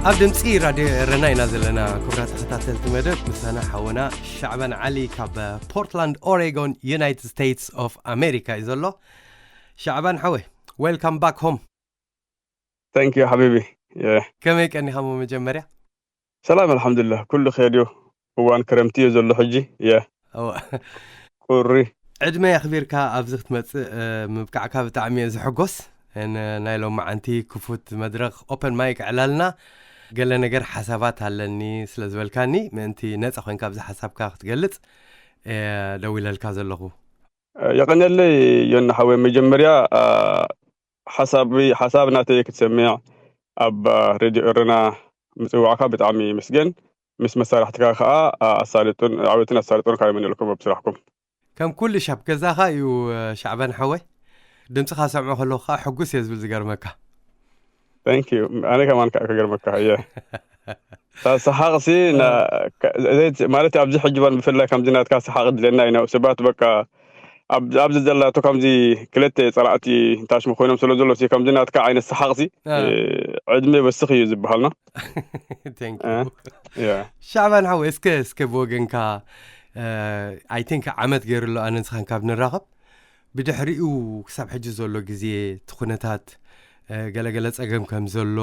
ኣብ ድምፂ ራድዮ ኤረና ኢና ዘለና። ክቡራት ተኸታተልቲ መደብ፣ ምሳና ሓወና ሻዕባን ዓሊ ካብ ፖርትላንድ ኦሬጎን፣ ዩናይትድ ስቴትስ ኦፍ ኣሜሪካ እዩ ዘሎ። ሻዕባን ሓወይ፣ ዌልካም ባክ ሆም። Thank you ሓቢቢ። ከመይ ቀኒኻ? ሞ መጀመርያ ሰላም ኣልሓምዱሊላህ፣ ኩሉ ኸይድዮ። እዋን ክረምቲ እዮ ዘሎ ሕጂ። የ ቁሪ። ዕድመ ኣኽቢርካ ኣብዚ ክትመጽእ ምብቃዕካ ብጣዕሚ እየ ዝሕጎስ። ናይ ሎማዓንቲ ክፉት መድረኽ ኦፐን ማይክ ዕላልና ገለ ነገር ሓሳባት ኣለኒ ስለ ዝበልካኒ፣ ምእንቲ ነጻ ኮይንካ ኣብዚ ሓሳብካ ክትገልጽ ደዊለልካ ዘለኹ። የቐንየለይ ዮና ሓወይ። መጀመርያ ሓሳብ ናተይ ክትሰምዕ ኣብ ሬድዮ ኤረና ምጽዋዕካ ብጣዕሚ ይምስገን። ምስ መሳርሕትካ ከኣ ኣሳልጡን ዓወትን ኣሳልጦን ካብ የመነልኩም ኣብ ስራሕኩም። ከም ኩሉ ሻብ ገዛኻ እዩ። ሻዕባን ሓወይ፣ ድምፅኻ ሰምዖ ከለኹ ከዓ ሕጉስ እየ ዝብል ዝገርመካ። Thank you። ኣነ ከማን ከዓ ክገርመካ እየ። ሳሓቕሲ ማለት ኣብዚ ሕጂ ባን ብፍላይ ከምዚ ናትካ ሰሓቕ ድለና ኢና። ሰባት በቃ ኣብዚ ዘላቶ ከምዚ ክልተ ጸላእቲ ታሽሙ ኮይኖም ስለ ዘሎ ከምዚ ናትካ ዓይነት ሰሓቕሲ ዕድመ ይወስኽ እዩ ዝበሃልና። ሻዕባን ሓወይ፣ እስከ እስከ ብወገንካ I think ዓመት ገይሩ ኣሎ ኣነ ንስኻን ካብ ንራኸብ። ብድሕሪኡ ክሳብ ሕጂ ዘሎ ግዜ እቲ ኩነታት ገለገለ ጸገም ከም ዘሎ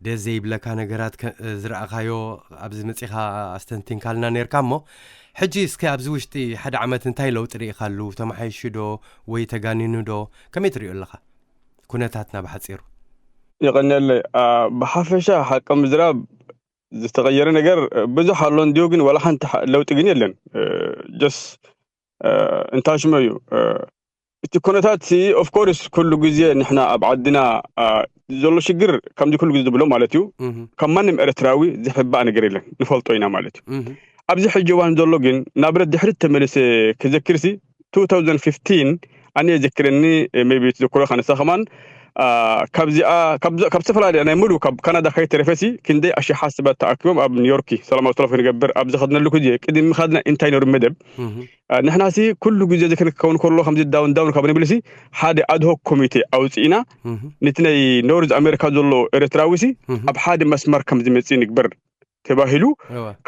ደስ ዘይብለካ ነገራት ዝረኣኻዮ ኣብዚ መጺኻ ኣስተንቲንካልና ነርካ። እሞ ሕጂ እስከ ኣብዚ ውሽጢ ሓደ ዓመት እንታይ ለውጢ ርኢኻሉ? ተመሓይሹ ዶ ወይ ተጋኒኑ ዶ? ከመይ ትሪኦ ኣለኻ ኩነታትና ብሓጺሩ? ይቐንየለይ። ብሓፈሻ ሓቂ ምዝራብ ዝተቐየረ ነገር ብዙሕ ኣሎ እንዲሁ፣ ግን ዋላ ሓንቲ ለውጢ ግን የለን። ጀስ እንታሽመ እዩ እቲ ኩነታት። ኦፍኮርስ ኩሉ ግዜ ንሕና ኣብ ዓድና ዘሎ ሽግር ከምዚ ኩሉ ግዜ ዝብሎ ማለት እዩ። ካብ ማንም ኤርትራዊ ዝሕባእ ነገር የለን፣ ንፈልጦ ኢና ማለት እዩ። ኣብዚ ሕጂ እዋን ዘሎ ግን ናብረት ድሕሪት ተመልሰ ክዘክርሲ two thousand fifteen ኣነ የዘክረኒ፣ ሜቢ ትዘክሮ ከነሳ ከማን ካብዚኣ ካብ ዝተፈላለዩ ናይ ሙሉ ካብ ካናዳ ከይተረፈሲ ክንደይ ኣሽሓት ሰባት ተኣኪቦም ኣብ ኒውዮርኪ ሰላማዊ ሰልፊ ክንገብር ኣብ ዝኸድነሉ ግዜ ቅድሚ ምኻድና እንታይ ነሩ መደብ ንሕናሲ ኩሉ ግዜ እዚ ክንከውን ከሎ ከምዚ ዳውን ዳውን ካብ ንብልሲ ሓደ ኣድሆክ ኮሚቴ ኣውፅኢና ነቲ ናይ ኖርዝ ኣሜሪካ ዘሎ ኤርትራዊሲ ኣብ ሓደ መስመር ከም ዝመፅእ ንግበር ተባሂሉ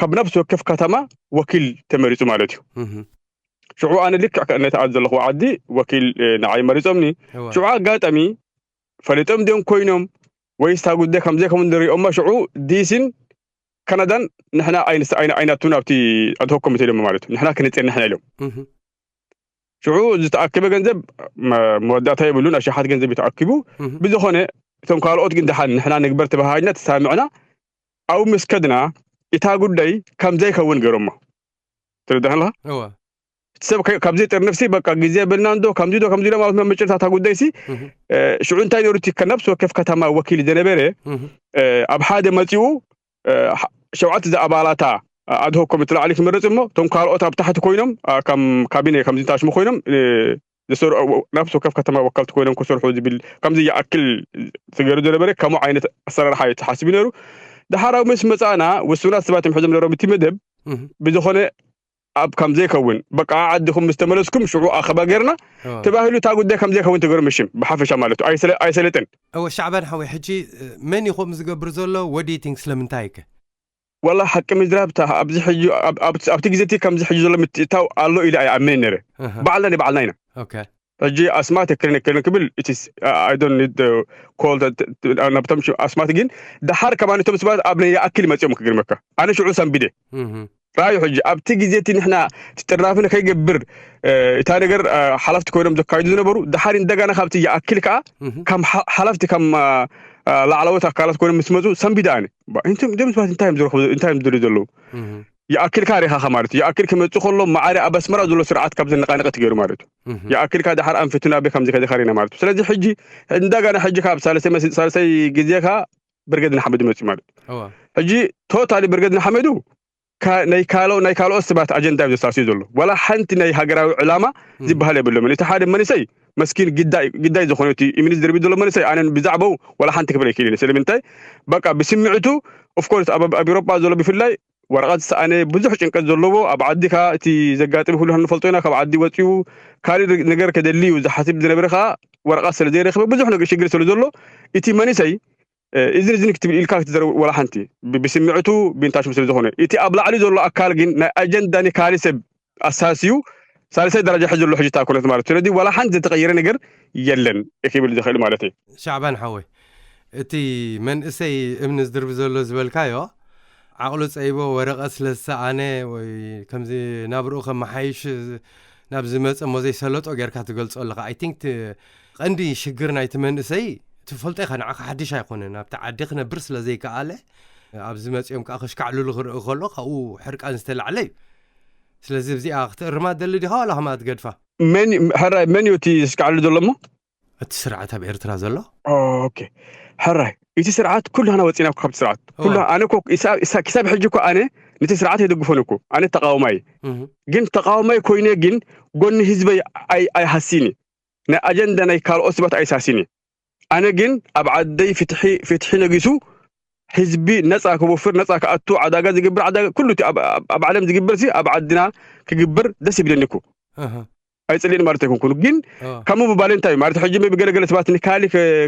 ካብ ነፍሲ ወከፍ ከተማ ወኪል ተመሪፁ ማለት እዩ። ሽዑ ኣነ ልክዕ ነቲ ኣብ ዘለኹ ዓዲ ወኪል ንዓይ መሪፆምኒ። ሽዑ ኣጋጣሚ ፈሊጦም ድዮም ኮይኖም ወይስ እታ ጉዳይ ከም ዘይከውን ንሪኦማ ሽዑ ዲሲን ካናዳን ንሕና ኣይናቱ ናብቲ ኣድሆክ ኮሚቴ ኢሎም ማለት እዩ። ንሕና ክንፅር ንሕና ኢሎም። ሽዑ ዝተኣከበ ገንዘብ መወዳእታ የብሉን፣ ኣሽሓት ገንዘብ እዩ ተኣኪቡ። ብዝኾነ እቶም ካልኦት ግን ደሓን ንሕና ንግበር ተባሃሂልና ተሳምዕና። ኣብኡ ምስ ከድና እታ ጉዳይ ከም ዘይከውን ገይሮሞ። ትርዳህና ኣለኻ? እወ። እቲ ሰብ ከ- ካብ ዘይጥር ነፍሲ በቃ ግዜ የብልና እንዶ ከምዚ ዶ ከምዚ ኢሎም ኣብ መጨረሻ እታ ጉዳይ ሲ እህ፣ እ፣ ሽዑ እንታይ ነሩ እቲ ከ ነብሲ ወከፍ ከተማ ወኪል ዝነበረ እህ፣ እ፣ ኣብ ሓደ መፂኡ እ፣ ሸውዓተ ዝኣባላታ ኣድሆ ኮሚቴ ላዕሊ ክመርጽ እሞ እቶም ካልኦት ኣብ ታሕቲ ኮይኖም እ፣ ከም ካቢነ ከምዚ ታሽሙ ኮይኖም እ፣ ዝሰርሑ ነፍሲ ወከፍ ከተማ ወከልቲ ኮይኖም ክሰርሑ ዝብል ከምዚ ይኣክል ዝገሩ ዝነበረ ከምኡ ዓይነት ኣሰራርሓ እዩ ተሓሲቡ ነሩ። ድሓራዊ ምስ መጻእና ውሱናት ሰባት እዮም ሕዞም ነሮም እቲ መደብ እህ፣ ብዝኾነ ኣብ ከም ዘይከውን በቃ ዓድኹም ምስ ተመለስኩም ሽዑ ኣኸባ ገርና እ፣ ተባሂሉ እታ ጉዳይ ከም ዘይከውን ተገሩ ምሽም ብሓፈሻ ማለት እዩ ኣይሰለ- ኣይሰለጥን። እወ ሻዕባን ሓወይ፣ ሕጂ እ፣ መን እዩ ከምኡ ዝገብር ዘሎ? What do you think? ስለምንታይ ከ? ወላ ሓቂ ምዝራብ እታ ኣብዚ ሕጂ ኣብ- ኣብ- ኣብቲ ግዜ እቲ ከምዚ ሕጂ ዘሎ ምትእታው ኣሎ ኢለ ኣይኣምንን ነረ። እህ፣ ባዕልና ንባዕልና ኢና። ኦኬ። ሕጂ ኣስማት የክርን የክርን ክብል እቲ I don't need call ናብቶም ሽ- ኣስማት ግን ደሓር ከማን እቶም ስባት ኣብ ናይ ይኣክል መፂኦም ክግርመካ ኣነ ሽዑ ሰንቢደ እህ፣ ረኣዩ። ሕጂ ኣብቲ ግዜ እቲ ንሕና እቲ ጥርናፊ ንከይገብር እ፣ እታ ነገር እ፣ ሓላፍቲ ኮይኖም ዘካይዱ ዝነበሩ ደሓር እንደገና ካብቲ ይኣክል ከዓ እህ፣ ከም ሓ- ሓላፍቲ ከም እ፣ እ፣ ላዕለዎት ኣካላት ኮይኖም ምስ መፁ ሰንቢደ ኣነ ባ- እንቶም እዞም ሰባት እንታይ እዮም ዝረኽቡ እንታይ እዮም ዝደልዩ ዘለዉ እህ፣ ይኣክል ከዓ ሪኻኻ ማለት እዩ። ይኣክል ክመፅእ ከሎ ማዕረ ኣብ ኣስመራ ዘሎ ስርዓት ካብ ዘነቃነቀ ትገይሩ ማለት እዩ። እህ፣ ይኣክል ከዓ ደሓር ኣንፍትና ቤ ከም ዝከደ ካሪና ማለት እዩ። ስለዚ ሕጂ እንደገና ሕጂ ካብ ሳልሰይ መስ- ሳልሰይ ግዜ ከዓ ብርገድ ንሓመዱ መፅኡ ማለት እዩ። እወ። ሕጂ ቶታሊ ብርገድ ንሓመዱ ካ- ናይ ካሎ- ናይ ካልኦት ሰባት ኣጀንዳ እዩ ዘሳስዩ ዘሎ። ዋላ ሓንቲ ናይ ሃገራዊ ዕላማ እህ፣ ዝበሃል የብሎምን። እቲ ሓደ መንእሰይ መስኪን ግዳይ ግዳይ ዝኾነ እቲ ኢሚኒስ ዝርቢ ዘሎ መንእሰይ ኣነን ብዛዕባኡ ዋላ ሓንቲ ክብል ኣይክእል እየ። ስለምንታይ በቃ ብስምዕቱ ኦፍኮርስ ኣብ ኣብ ኤውሮጳ ዘሎ ብፍላይ ወረቐት ዝሰኣነ ብዙሕ ጭንቀት ዘለዎ ኣብ ዓዲ ከኣ እቲ ዘጋጥም ኩሉ ንፈልጦ ኢና። ካብ ዓዲ ወፂኡ ካልእ ነገር ከደሊ እዩ ዝሓስብ ዝነበረ ከኣ ወረቐት ስለ ዘይረኽበ ብዙሕ ነገር ሽግር ስለ ዘሎ እቲ መንእሰይ እዝን እዝን ክትብል ኢልካ ክትዘረብ ወላ ሓንቲ ብስምዕቱ ብንታሽሙ ስለ ዝኾነ፣ እቲ ኣብ ላዕሊ ዘሎ ኣካል ግን ናይ ኣጀንዳ ንካሊ ሰብ ኣሳስዩ ሳልሳይ ደረጃ ሕዚ ዘሎ ሕጂ ታኮነት ማለት እዩ። ስለዚ ወላ ሓንቲ ዝተቐየረ ነገር የለን ክብል ዝኽእል ማለት እዩ። ሻዕባን ሓወይ፣ እቲ መንእሰይ እምኒ ዝድርቢ ዘሎ ዝበልካዮ ዓቕሉ ፀይቦ ወረቐት ስለ ዝሰኣነ ወይ ከምዚ ናብርኡ ከመሓይሽ ናብ ዝመፀ እሞ ዘይሰለጦ ጌርካ ትገልፆ ኣለካ። I think ቀንዲ ሽግር ናይቲ መንእሰይ ትፈልጦ ኢኻ፣ ንዓኻ ሓድሽ ኣይኮነን። ኣብቲ ዓዲ ክነብር ስለ ዘይከኣለ ኣብዚ መፂኦም ከዓ ከሽካዕልሉ ክርኢ ከሎ ካብኡ ሕርቃን ዝተላዕለ እዩ። ስለዚ እዚኣ ክትእርማ ደሊ ዲኻ ዋላ ከማኣ ትገድፋ? መን ሕራይ መን እዩ እቲ ዝስካዕሉ ዘሎ እሞ? እቲ ስርዓት ኣብ ኤርትራ ዘሎ። ኦኬ ሕራይ እቲ ስርዓት ኩላና ወፂና እኮ ካብቲ ስርዓት ኩላ ኣነ እኮ ኢሳ- ኢሳ- ክሳብ ሕጂ እኮ ኣነ ነቲ ስርዓት ኣይደግፎን እኮ ኣነ ተቃውማይ እህ፣ ግን ተቃውማይ ኮይነ ግን ጎኒ ህዝበይ ኣይ- ኣይሃሲኒ ናይ ኣጀንዳ ናይ ካልኦት ሰባት ኣይሳሲኒ ኣነ ግን ኣብ ዓደይ ፍትሒ ፍትሒ ነጊሱ ህዝቢ ነፃ ክወፍር ነፃ ክኣቱ ዓዳጋ ዝግብር ዓዳጋ ኩሉ እቲ ኣብ- ኣብ- ኣብ ዓለም ዝግበር ሲ ኣብ ዓድና ክግበር ደስ ይብለኒ እኮ እህ፣ ኣይፅልእን ማለት ኣይኮንኩን ግን ከምኡ ምባል እንታይ ማለት ሕጂ ቢ ገለገለ ሰባት ንካሊ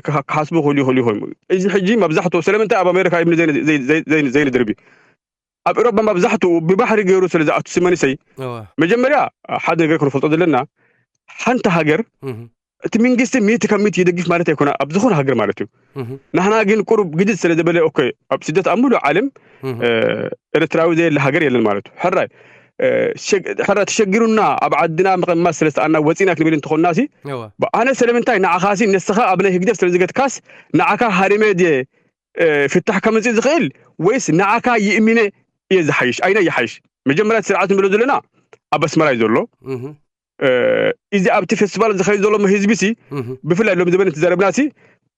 ክሓስቡ ክህሉ ይኽእሉ ይኾኑ እዚ ሕጂ መብዛሕትኡ ስለምንታይ ኣብ ኣሜሪካ እምኒ ዘይንድርቢ ኣብ ኤሮባ መብዛሕትኡ ብባህሪ ገይሩ ስለ ዝኣቱ መንእሰይ መጀመርያ ሓደ ነገር ክንፈልጦ ዘለና ሓንቲ ሃገር እቲ መንግስቲ ሚእቲ ካብ ሚእቲ ይደግፍ ማለት ኣይኮነ ኣብ ዝኾነ ሃገር ማለት እዩ ናህና ግን ቁሩብ ግድድ ስለ ዝበለ ኦኬ ኣብ ስደት ኣብ ሙሉእ ዓለም ኤርትራዊ ዘየለ ሃገር የለን ማለት እዩ ሕራይ ሕራ ተሸጊሩና ኣብ ዓድና ምቕማጥ ስለ ዝተኣና ወፂና ክንብል እንተኾንና ሲ ኣነ ስለምንታይ ንዓኻ ሲ ንስኻ ኣብ ናይ ህግደፍ ስለ ዝገትካስ ንዓካ ሃሪመ ድየ ፍታሕ ከምፅእ ዝኽእል ወይስ ንዓካ ይእሚነ እየ ዝሓይሽ ኣይነ ይሓይሽ መጀመርያ ስርዓት ንብሎ ዘለና ኣብ ኣስመራ እዩ ዘሎ እዚ ኣብቲ ፌስቲቫል ዝኸይድ ዘሎ ህዝቢ ሲ ብፍላይ ሎም ዝበለ ትዛረብና ሲ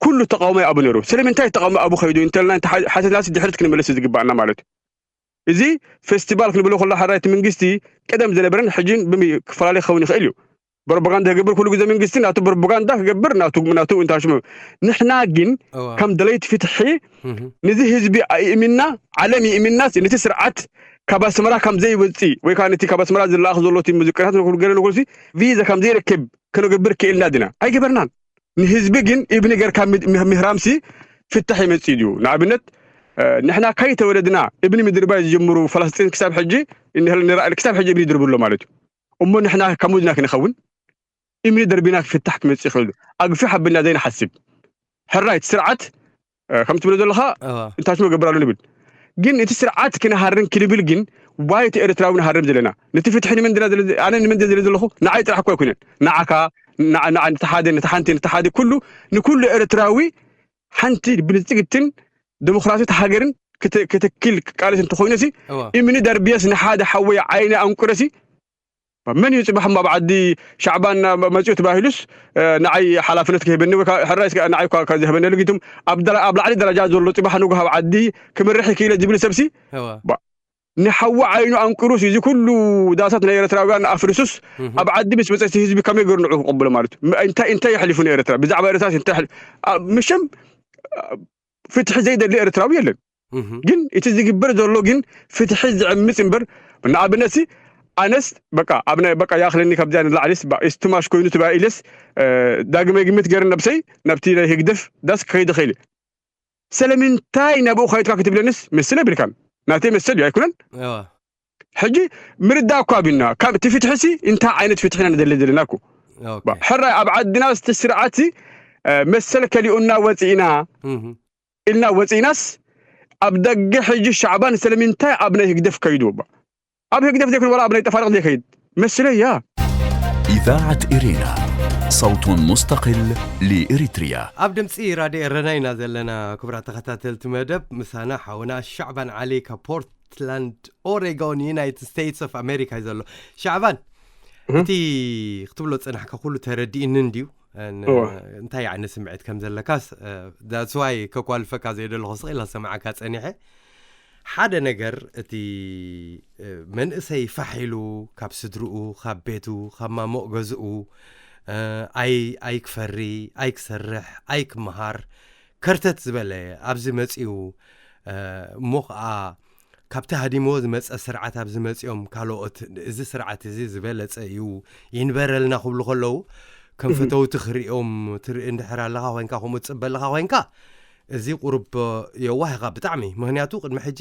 ኩሉ ተቃውሞ ኣብኡ ነይሩ ስለምንታይ ተቃውሞ ኣብኡ ከይዱ እንተልና ሓተትና ሲ ድሕሪት ክንመለስ ዝግባኣና ማለት እዩ እዚ ፌስቲቫል ክንብሎ ከሎ ሓራይቲ መንግስቲ ቀደም ዝነበረን ሕጂን ክፈላለ ክኸውን ይኽእል እዩ ፕሮፓጋንዳ ክገብር ኩሉ ግዜ መንግስቲ ናቱ ፕሮፓጋንዳ ክገብር ናቱ ናቱ እንታሽሙ ንሕና ግን ከም ደለይቲ ፍትሒ ንዚ ህዝቢ ኣይእሚና ዓለም ይእሚናስ ነቲ ስርዓት ካብ ኣስመራ ከም ዘይወፅእ ወይ ከዓ ነቲ ካብ ኣስመራ ዝለኣኽ ዘሎ እቲ ሙዚቃታት ንኩሉ ገለ ንኩልሲ ቪዛ ከም ዘይረክብ ክነገብር ክእልና ድና ኣይገበርናን ንህዝቢ ግን እብኒ ገርካ ምህራምሲ ፍታሕ ይመፅእ ድዩ ንኣብነት ንሕና ካይተወለድና እብኒ ምድርባይ ዝጀምሩ ፈላስጢን ክሳብ ሕጂ እንህል ንራእል ክሳብ ሕጂ እብኒ ይድርብሎ ማለት እዩ እሞ ንሕና ከምኡ ድና ክንኸውን እምኒ ደርቢና ክፍታሕ ክመፅእ ይኽእል ኣግፊሕ ኣብልና ዘይንሓስብ ሕራይ እቲ ስርዓት ከም ትብሎ ዘለኻ እንታሽሞ ገብር ኣሎ ንብል ግን እቲ ስርዓት ክንሃርን ክንብል ግን ዋይ እቲ ኤርትራዊ ንሃርም ዘለና ነቲ ፍትሒ ንምንድና ኣነ ንምንድ ዝብል ዘለኹ ንዓይ ጥራሕ እኮ ኣይኮነን ንዓካ ንተሓደ ንተሓንቲ ንተሓደ ኩሉ ንኩሉ ኤርትራዊ ሓንቲ ብልፅግትን ዲሞክራሲት ሃገርን ክትክል ክቃለስ እንተኮይኑ ሲ እምኒ ደርብየስ ንሓደ ሓወይ ዓይነ ኣንቁረሲ መን እዩ ፅባሕ ኣብ ዓዲ ሻዕባን መፅኡ ተባሂሉስ ንዓይ ሓላፍነት ክህበኒ ወይ ሕራይ ንዓይ ኳ ዝህበኒ ልጊቱም ኣብ ላዕሊ ደረጃ ዘሎ ፅባሕ ንጉ ኣብ ዓዲ ክምርሕ ይክኢለ ዝብል ሰብሲ ንሓዊ ዓይኑ ኣንቅሩስ እዚ ኩሉ ዳሳት ናይ ኤርትራውያን ኣፍርሱስ ኣብ ዓዲ ምስ መፀሲ ህዝቢ ከመይ ገሩ ንዑ ክቀብሎ ማለት እዩ እንታይ እንታይ የሕሊፉ ንኤርትራ ብዛዕባ ኤርትራ እንታይ ምሽም ፍትሒ ዘይደሊ ኤርትራዊ የለን ግን እቲ ዝግበር ዘሎ ግን ፍትሒ ዝዕምፅ እምበር ንኣብነት ኣነስ በቃ ኣብ ናይ በቃ ያክለኒ ካብዚኣ ንላዕሊስ እስትማሽ ኮይኑ ትባኢለስ ዳግመ ግምት ገይረ ነብሰይ ናብቲ ናይ ህግደፍ ዳስ ክኸይድ ይኽእል ስለምንታይ ናብኡ ካይድካ ክትብለንስ መስል የብልካን ናተይ መሰል እዩ ኣይኩነን ሕጂ ምርዳእ እኳ ኣብና ካብ እቲ ፍትሒ ሲ እንታይ ዓይነት ፍትሒ ኢና ንደሊ ዘለና እኮ ሕራይ ኣብ ዓድና ስቲ ስርዓት መሰል ከሊኡና ወፂእና ኢልና ወፂእናስ ኣብ ደገ ሕጂ ሻዕባን ስለምንታይ ኣብ ናይ ህግደፍ ከይዱ እባ ኣብ ህግደፍ ዘይኮነ ዋላ ኣብ ናይ ጠፋርቕ ዘይከይድ መስለያ إذاعة إرينا صوت مستقل لإريتريا ኣብ ድምፂ ራድዮ ኤረና ኢና ዘለና ክቡራት ተኸታተልቲ መደብ ምሳና ሓውና ሻዕባን ዓሊ ካብ ፖርትላንድ ኦሬጎን ዩናይትድ ስቴትስ ኦፍ ኣሜሪካ እዩ ዘሎ ሻዕባን እቲ ክትብሎ ፅናሕካ ኩሉ ተረዲእኒ እንድዩ እንታይ ዓይነት ስምዒት ከም ዘለካስ that's why ከኳልፈካ ዘይደለኹ ስቕ ኢላ ሰማዓካ ጸኒሐ ሓደ ነገር እቲ መንእሰይ ፋሕ ኢሉ ካብ ስድርኡ ካብ ቤቱ ካብ ማሞቕ ገዝኡ ኣይ ኣይክፈሪ ኣይክሰርሕ ኣይክምሃር ከርተት ዝበለ ኣብዚ መጺኡ እሞ ከዓ ካብቲ ሃዲምዎ ዝመፀ ስርዓት ኣብዚ መፂኦም ካልኦት እዚ ስርዓት እዚ ዝበለፀ እዩ ይንበረልና ክብሉ ከለዉ ከም ፈተውቲ ክሪኦም ትርኢ እንድሕር ኣለኻ ኮይንካ ከምኡ ትፅበ ኣለኻ ኮይንካ እዚ ቁሩብ የዋህ ኢኻ ብጣዕሚ። ምኽንያቱ ቅድሚ ሕጂ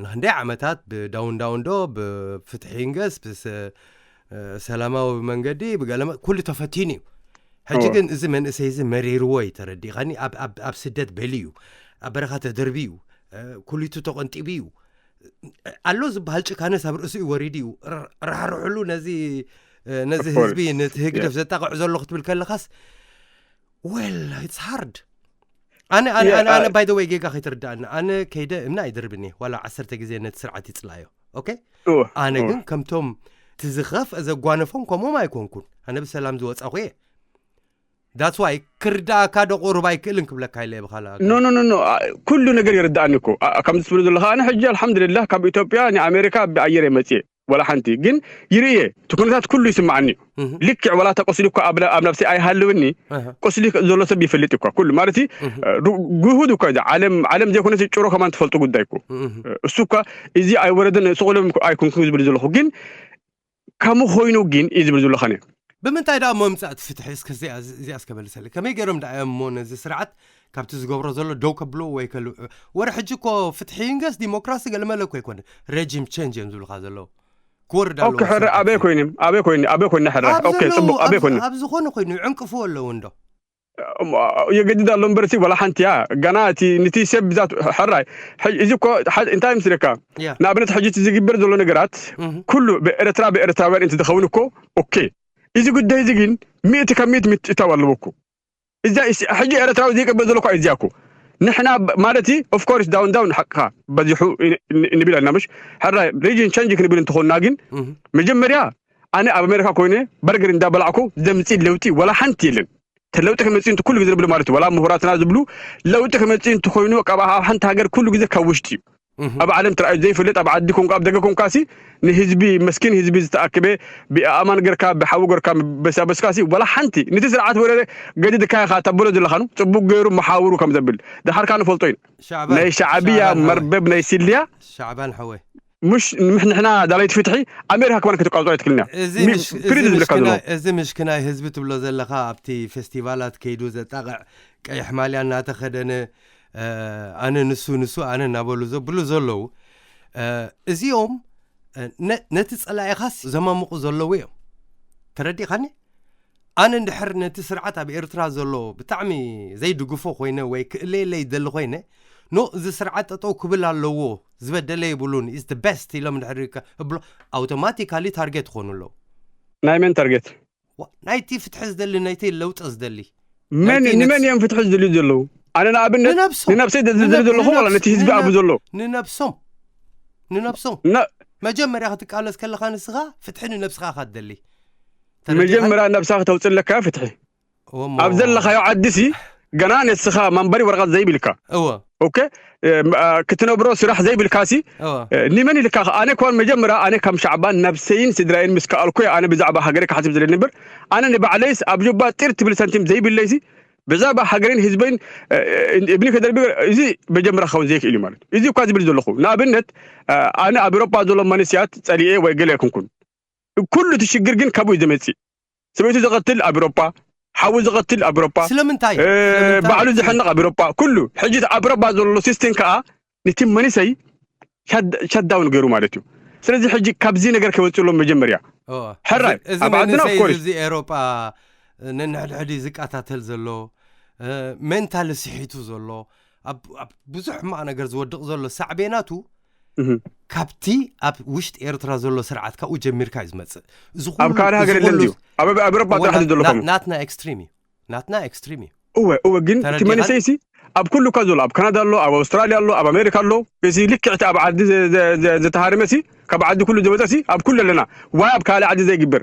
ንክንደይ ዓመታት ብዳውን ዳውን ዶ ብፍትሒ ይንገስ ብሰላማዊ መንገዲ ብገለመ ኩሉ ተፈቲኑ እዩ። ሕጂ ግን እዚ መንእሰይ እዚ መሪርዎ እዩ፣ ተረዲእኻኒ? ኣብ ስደት በሊ እዩ፣ ኣብ በረኻ ተደርቢ እዩ፣ ኩሊቱ ተቐንጢቡ እዩ። ኣሎ ዝበሃል ጭካነስ ኣብ ርእሱ እዩ ወሪዱ እዩ። ራሕርሕሉ ነዚ ነዚ ህዝቢ ነቲ ህግደፍ ዘጣቕዕ ዘሎ ክትብል ከለኻስ፣ well, it's hard። ኣነ ኣነ ኣነ ኣነ by the way፣ ጌጋ ከይትርዳእና፣ ኣነ ከይደ እምና ኣይድርብኒ ዋላ ዓሰርተ ግዜ ነቲ ስርዓት ይጽላዮ። ኦኬ፣ ኣነ ግን ከምቶም ትዝኸፍ ዘጓነፎም ከምኦም ኣይኮንኩን። ኣነ ብሰላም ዝወጻኹ እየ። That's why ክርዳእካ ዶ ቁሩብ ኣይክእልን ክብለካ ኢለ ብኻላ። ኖ ኖ ኖ ኖ፣ ኩሉ ነገር ይርዳእኒ እኮ። ከምዚ ትብሉ ዘለኻ ኣነ ሕጂ ኣልሓምዱሊላህ ካብ ኢትዮጵያ ንኣሜሪካ ብኣየር እየ መፅየ። ወላ ሓንቲ ግን ይርእየ እቲ ኩነታት ኩሉ ይስማዓኒ እዩ። ልክዕ ወላ ተቆስሊ እኳ ኣብ ኣብ ነብሲ ኣይሃልውኒ፣ ቁስሊ ዘሎ ሰብ ይፈልጥ እኳ ኩሉ ማለት ግሁድ እኳ እዚ ዓለም ዓለም ዘይኮነስ ጭሮ ከማን ትፈልጡ ጉዳይ እኮ። እሱ እኳ እዚ ኣይወረደን ስቑሎም ኣይኮንኩን ዝብል ዘለኹ ግን ከምኡ ኮይኑ ግን እዩ ዝብል ዘለኹ ኣነ። ብምንታይ ደኣ ምምጻእ እቲ ፍትሒ እስከ እዚኣ እዚኣ እስከ መልሰለይ። ከመይ ገይሮም ደኣ እዮም እሞ ነዚ ስርዓት ካብቲ ዝገብሮ ዘሎ ደው ከብሎ ወይ ከል ወረ ሕጂ እኮ ፍትሒ ይንገስ ዲሞክራሲ ገለመለ እኮ ኣይኮነ፣ regime change እዮም ዝብልካ ዘለዉ። ክወርድ ኣለዎ ሕረ ኣበይ ኮይኑ ኣበይ ኮይኑ ኣበይ ኮይኑ ሕረ ጽቡቅ ኣበይ ኮይኑ ኣብ ዝኾነ ኮይኑ ይዕንቅፍዎ ኣለዉ እንዶ የገድድ ኣሎ እምበርሲ ወላ ሓንቲ እያ። ገና እቲ ንቲ ሰብ ብዛት ሕራይ እዚ እኮ እንታይ ምስለካ፣ ንኣብነት ሕጂ እቲ ዝግበር ዘሎ ነገራት ኩሉ ብኤርትራ ብኤርትራውያን እንት ዝኸውን እኮ ኦኬ፣ እዚ ጉዳይ እዚ ግን ሚእቲ ካብ ሚእቲ ምትእታው ኣለዎ እኮ። እዛ ሕጂ ኤርትራዊ ዘይቀበል ዘሎ እኳ እዚያ እኮ ንሕና ማለት ኦፍኮርስ ዳውን ዳውን ሓቅኻ በዚሑ ንብል ኣለና። ምሽ ሕራይ ሪጅን ቸንጅ ክንብል እንተኾንና ግን መጀመርያ ኣነ ኣብ ኣሜሪካ ኮይነ በርገር እንዳበላዕኩ ዘምፅእ ለውጢ ወላ ሓንቲ የለን። ተለውጢ ክመፅእ እንት ኩሉ ግዜ ዝብል ማለት እዩ። ወላ ምሁራትና ዝብሉ ለውጢ ክመፅእ እንተኮይኑ ካብ ሓንቲ ሃገር ኩሉ ግዜ ካብ ውሽጢ እዩ። ኣብ ዓለም ትርኣዩ ዘይፈልጥ ኣብ ዓዲ ኮንካ ኣብ ደገ ኮንካሲ ንህዝቢ መስኪን ህዝቢ ዝተኣክበ ብኣእማን ገርካ ብሓዊ ገርካ በሳበስካሲ ወላ ሓንቲ ንቲ ስርዓት ወረ ገዲድካ ኢኻ ተብሎ ዘለኻኑ ፅቡቅ ገይሩ መሓውሩ ከም ዘብል ድሓርካ ንፈልጦ ኢና። ናይ ሻዕብያ መርበብ ናይ ስልያ ሻዕባን ሓወይ ምሽ ምሽ ንሕና ዳለይቲ ፍትሒ ኣሜሪካ ክማን ክትቃልጾ ኣይትክልና። እዚ ምሽ- እዚ ክሪድ ዝብለካ ምሽክናይ- ዘሎ እዚ ምሽክናይ ህዝቢ ትብሎ ዘለኻ ኣብቲ ፌስቲቫላት ከይዱ ዘጣቕዕ ቀይሕ ማልያ እናተኸደነ እ፣ ኣነ ንሱ ንሱ ኣነ እናበሉ ዘብሉ ዘለዉ እ፣ እዚኦም እ፣ ነ- ነቲ ጸላኢኻስ ዘማምቑ ዘለዉ እዮም። ተረዲኻኒ? ኣነ እንድሕር ነቲ ስርዓት ኣብ ኤርትራ ዘሎ ብጣዕሚ ዘይድግፎ ኮይነ ወይ ክእለየለ ይደሊ ኮይነ፣ ኖ እዚ ስርዓት ጠጠው ክብል ኣለዎ፣ ዝበደለ የብሉን፣ is the best ኢሎም እንድሕር ከ- እብሎ ኣውቶማቲካሊ ታርጌት ይኾኑ ኣለዉ። ናይ መን ታርጌት? ዋ- ናይቲ ፍትሒ ዝደሊ፣ ናይቲ ለውጢ ዝደሊ መን ናይቲ ንመን ነብስ- እዮም ፍትሒ ዝደልዩ ዘለዉ? ኣነ ንኣብነት ንነብሶም። ንነብሰይ ዝደሊ ንነብ- ዘለኹ ዋላ ነቲ ህዝቢ ንነብ- ኣቡ ዘሎ ንነብሶም ንነብሶም ና- መጀመርያ ክትቃለስ ከለኻ ንስኻ ፍትሒ ንነብስኻ ኢኻ ትደሊ። ተረዲኻኒ? መጀመርያ ነብስኻ ክተውፅእ ኣለካ ፍትሒ። እወ እሞ- ኣብ ዘለኻዮ ዓዲ ሲ ገና ንስኻ መንበሪ ወረቐት ዘይብልካ እወ ኦኬ እ፣ ም- እ፣ ክትነብሮ ስራሕ ዘይብልካ ሲ እወ እ፣ ንመን ኢልካ ከ- ኣነ እኳ መጀመርያ ኣነ ከም ሻዕባን ነብሰይን ስድራይን ምስ ከኣልኩ እየ ኣነ ብዛዕባ ሃገረ ክሓስብ ዝደሊ እምበር ኣነ ንባዕለይስ ኣብ ጁባ ጢር ትብል ሳንቲም ዘይብለይሲ ብዛዕባ ሃገረይን ህዝበይን እ፣ እ፣ እብኒ ከደርቢ እዚ መጀመርያ ክኸውን ዘይክእል እዩ ማለት እዩ። እዚ እኳ ዝብል ዘለኹ ንኣብነት እ፣ ኣነ ኣብ ኤሮጳ ዘሎ መንስያት ጸሊኤ ወይ ገለ ኣይኮንኩን። ኩሉ እቲ ሽግር ግን ካብኡ እዩ ዝመጽእ። ሰበይቱ ዝቐትል ኣብ ኤሮጳ፣ ሓዉ ዝቐትል ኣብ ኤሮጳ፣ ስለምንታይ እ፣ ስለምንታይ? ባዕሉ ዝሕነቕ ኣብ ኤሮጳ፣ ኩሉ ሕጂ እቲ ኣብ ኤሮጳ ዘሎ ሲስተም ከኣ ነቲ መንሰይ ሸት- ሸትዳውን ገይሩ ማለት እዩ። ስለዚ ሕጂ ካብዚ ነገር ከይወፅእ ኣለዎም መጀመርያ። እወ። ሕራይ፣ እዚ- እዚ ኣብ ዓድና መንእሰይ of course። እዚ ኤሮጳ ነንሕድሕዲ ዝቃታተል ዘሎ እ፣ ሜንታሊ ስሒቱ ዘሎ ኣብ ኣብ ብዙሕ ሕማቕ ነገር ዝወድቕ ዘሎ ሳዕቤናቱ እህ። ካብቲ ኣብ ውሽጢ ኤርትራ ዘሎ ስርዓት ካብኡ ጀሚርካ እዩ ዝመፅእ። እዚ ኣብ ካልእ ሃገር የለን ድዩ? ኣብ ኣብ ኤሮጳ ጥራሕ እዩ ዘሎ ከምኡ። ናትና ኤክስትሪም እዩ። ናትና ኤክስትሪም እዩ። እወ እወ፣ ግን እቲ ተረዲኻኒ? መንእሰይ ሲ ኣብ ኩሉ እኳ ዘሎ ኣብ ካናዳ ኣሎ፣ ኣብ ኣውስትራልያ ኣሎ፣ ኣብ ኣሜሪካ ኣሎ። እዚ ልክዕ እቲ ኣብ ዓዲ ዘ- ዘ- ዘ- ዝተሃርመ ሲ ካብ ዓዲ ኩሉ ዝመፀ ሲ ኣብ ኩሉ ኣለና። ዋይ ኣብ ካልእ ዓዲ ዘይግበር?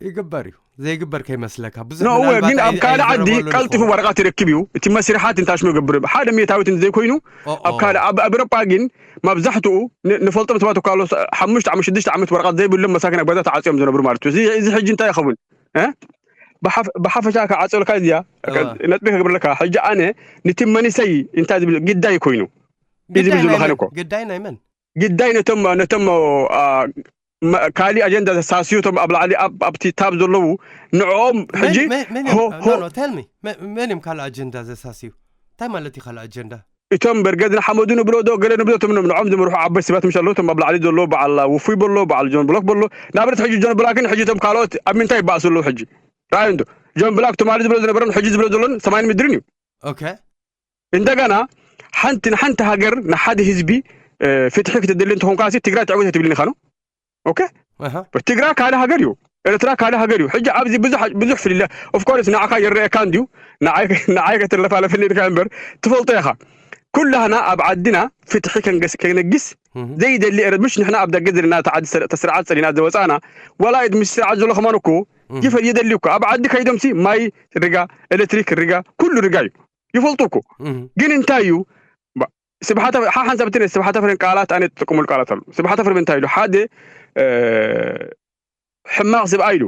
ይግበር እዩ። ዘይግበር ከይመስለካ ብዙሕ ኖ እወ፣ ምናልባት ግን ኣብ ኣይ- ካልእ ዓዲ ኣይዝረበሉ ቀልጢፉ ንኸውን። ወረቐት ይረክብ እዩ። እቲ መስርሓት እንታይ ሽሙ ገብር ሓደ ሜታዊት እንዘይኮይኑ ኦ፣ ኣብ ኦ። ካልእ ኣብ ኣብ ኤሮጳ ግን መብዛሕትኡ ን- ንፈልጦም ሰባት እኳ ኣሎ ሓሙሽተ ዓመት ሽዱሽተ ዓመት ወረቐት ዘይብሎም መሳኪን ኣብ ገዛ ተዓፅዮም ዝነብሩ ማለት እዩ። እዚ እዚ ሕጂ እንታይ ይኸውን እ? ብሓፍ- ብሓፈሻ ክዓፀልካ እዚያ እወ። ነጥቢ ክገብረልካ ሕጂ ኣነ ንቲ መንሰይ እንታይ ዝብል ግዳይ ኮይኑ እዩ ዝብል ግዳይ ናይ ዘለኻን መን? እኮ ግዳይ ናይ መን? ግዳይ ነቶም ነቶም አ፣ መ- ካሊእ ኣጀንዳ ዘሳስዩ እቶም ኣብ ላዕሊ ኣብ- ኣብቲ ታብ ዘለዉ ንዕኦም ሕጂ መን- መን- መን ሆ እዮም- ሆ no, no, tell me. መ- መን እዮም ካልእ ኣጀንዳ ዘሳስዩ? እንታይ ማለት እዩ ካልእ ኣጀንዳ? እቶም በርገድ ንሓመዱ ንብሎ ዶ ገለ ንብሎ፣ እቶም ንዕኦም ዝምርሑ ዓበይቲ ሰባት ምሽ ኣለዉ። እቶም ኣብ ላዕሊ ዘሎ በዓል ውፉይ በሎ፣ በዓል ጆን ብሎክ በሎ። ንኣብነት ሕጂ ጆን ብላክን ሕጂ እቶም ካልኦት ኣብ ምንታይ ይበኣሱ ኣለዉ? ሕጂ ርኣዩ እንዶ ጆን ብላክ ትማሊ ዝብሎ ዝነበረን ሕጂ ዝብሎ ዘሎን ሰማይን ምድርን እዩ። ኦኬ። እንደገና ሓንቲ ንሓንቲ ሃገር ንሓደ ህዝቢ ፍትሒ ክትደሊ እንተኾንካ ትግራይ ትዕወት ትብልኒ ኢኻ ነው። ኦኬ። ትግራይ ካልእ ሃገር እዩ፣ ኤርትራ ካልእ ሃገር እዩ። ሕጂ ኣብዚ ብዙሕ ብዙሕ ፍልለ ኦፍኮርስ ንዓኻ ይረአካ እንድዩ፣ ንዓይ ከተለፋለፈኒ ኢልካ እምበር ትፈልጦ ኢኻ። ኩላህና ኣብ ዓድና ፍትሒ ከንገስ ከነግስ ዘይደሊ ኤረ ምሽ ንሕና ኣብ ደገ ዘለና ተዓዲ ስርዓት ጸሊና ዝወጻና ዋላ ምስ ስርዓት ዘሎ ከማን እኮ ይፈል ይደሊ እኮ ኣብ ዓዲ ከይዶምሲ ማይ ርጋ ኤሌክትሪክ ርጋ ኩሉ ርጋ እዩ ይፈልጡ እኮ። ግን እንታይ እዩ ስብሓተ ሓሓንሳብ እቲ ስብሓተ ፍሬን ቃላት ኣነ ትጥቀሙሉ ቃላት ኣሉ። ስብሓተ ፍሬን እንታይ ኢሉ ሓደ ሕማቕ ስብኣይ ኢሉ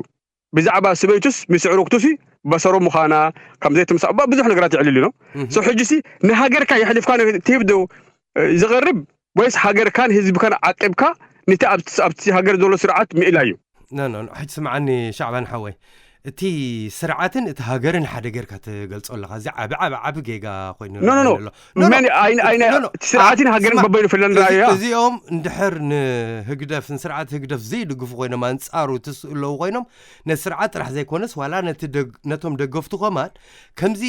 ብዛዕባ ስበይቱስ ምስ ዕሩክቱሲ በሰሩ ምዃና ከም ዘይትምሳ ብዙሕ ነገራት ይዕልል ነው። ሶ ሕጂሲ ንሃገርካ የሕሊፍካ ትህብ ዶ ዝቐርብ ወይስ ሃገርካን ህዝብካን ዓቂብካ ንቲ ኣብቲ ሃገር ዘሎ ስርዓት ምእላ እዩ? ሕጂ ስምዓኒ ሻዕባን ሓወይ፣ እቲ ስርዓትን እቲ ሃገርን ሓደ ጌርካ ትገልጾ ኣለኻ። እዚ ዓቢ ዓቢ ዓቢ ጌጋ ኮይኑ ስርዓትን ሃገርን በበይኑ ፍለን ራእያ። እዚኦም እንድሕር ንህግደፍ ንስርዓት ህግደፍ ዘይድግፉ ኮይኖም ኣንጻሩ ትስኡ ኣለዉ ኮይኖም ነቲ ስርዓት ጥራሕ ዘይኮነስ ዋላ ነቶም ደገፍቱ ከማን ከምዚ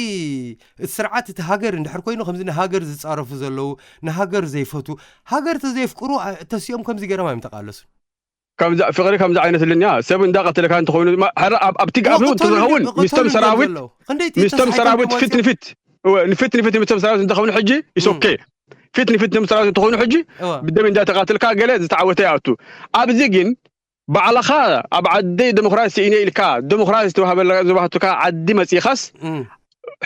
እቲ ስርዓት እቲ ሃገር እንድሕር ኮይኑ ከምዚ ንሃገር ዝጻረፉ ዘለዉ ንሃገር ዘይፈቱ ሃገር ተዘይፍቅሩ ተሲኦም ከምዚ ገይሮም ኣይምተቃለሱን። ፍቅሪ ከምዚ ዓይነት ልንያ ሰብ እንዳቀተለካ እንተኮይኑ ኣብቲ ጋብ ትዝኸውን ምስቶም ሰራዊት ምስቶም ሰራዊት ፊት ንፊት ንፊት ንፊት ምስቶም ሰራዊት እንተኸውን ሕጂ ኢሶኬ ፊት ንፊት ምስቶም ሰራዊት እንተኮይኑ ሕጂ ብደም እንዳተቃተልካ ገለ ዝተዓወተ ይኣቱ። ኣብዚ ግን ባዕልኻ ኣብ ዓደይ ዴሞክራሲ ኢነ ኢልካ ዴሞክራሲ ተዋህበላ ዝበሃቱካ ዓዲ መጺኻስ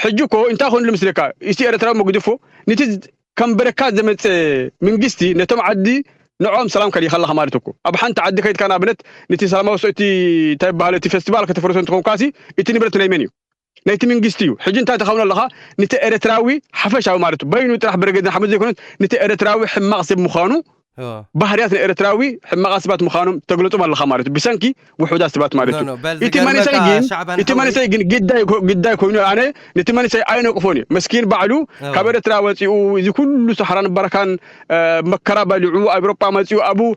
ሕጂ እኮ እንታይ ኮይኑ ምስለካ እቲ ኤርትራዊ መግድፎ ነቲ ከም በረካ ዘመፀ መንግስቲ ነቶም ዓዲ ንዕኦም ሰላም ከሊካ ኣለካ ማለት እኮ ኣብ ሓንቲ ዓዲ ከይድካ ንኣብነት ነቲ ሰላማዊ ሰ- እቲ እንታይ ይበሃል እቲ ፌስቲቫል ከተፈርሶ እንትኾንካሲ እቲ ንብረት ናይ መን እዩ? ናይቲ መንግስቲ እዩ። ሕጂ እንታይ ተኻውን ኣለኻ? ነቲ ኤርትራዊ ሓፈሻዊ ማለት እዩ በይኑ ጥራሕ በረገድ ሓመድ ዘይኮነት ነቲ ኤርትራዊ ሕማቕ ሰብ ምዃኑ ባህርያት ናይ ኤርትራዊ ሕማቓት ሰባት ምዃኖም ተግለጾም ኣለኻ ማለት እዩ ብሰንኪ ውሑዳት ሰባት ማለት እዩ። እቲ መንእሰይ ግን እቲ መንእሰይ ግን ግዳይ ግዳይ ኮይኑ ኣነ ነቲ መንእሰይ ኣይነቅፎን እዩ። መስኪን ባዕሉ ካብ ኤርትራ ወፂኡ እዚ ኩሉ ሰሓራን በረካን መከራ በሊዑ ኣብ ኤውሮጳ መፂኡ ኣብኡ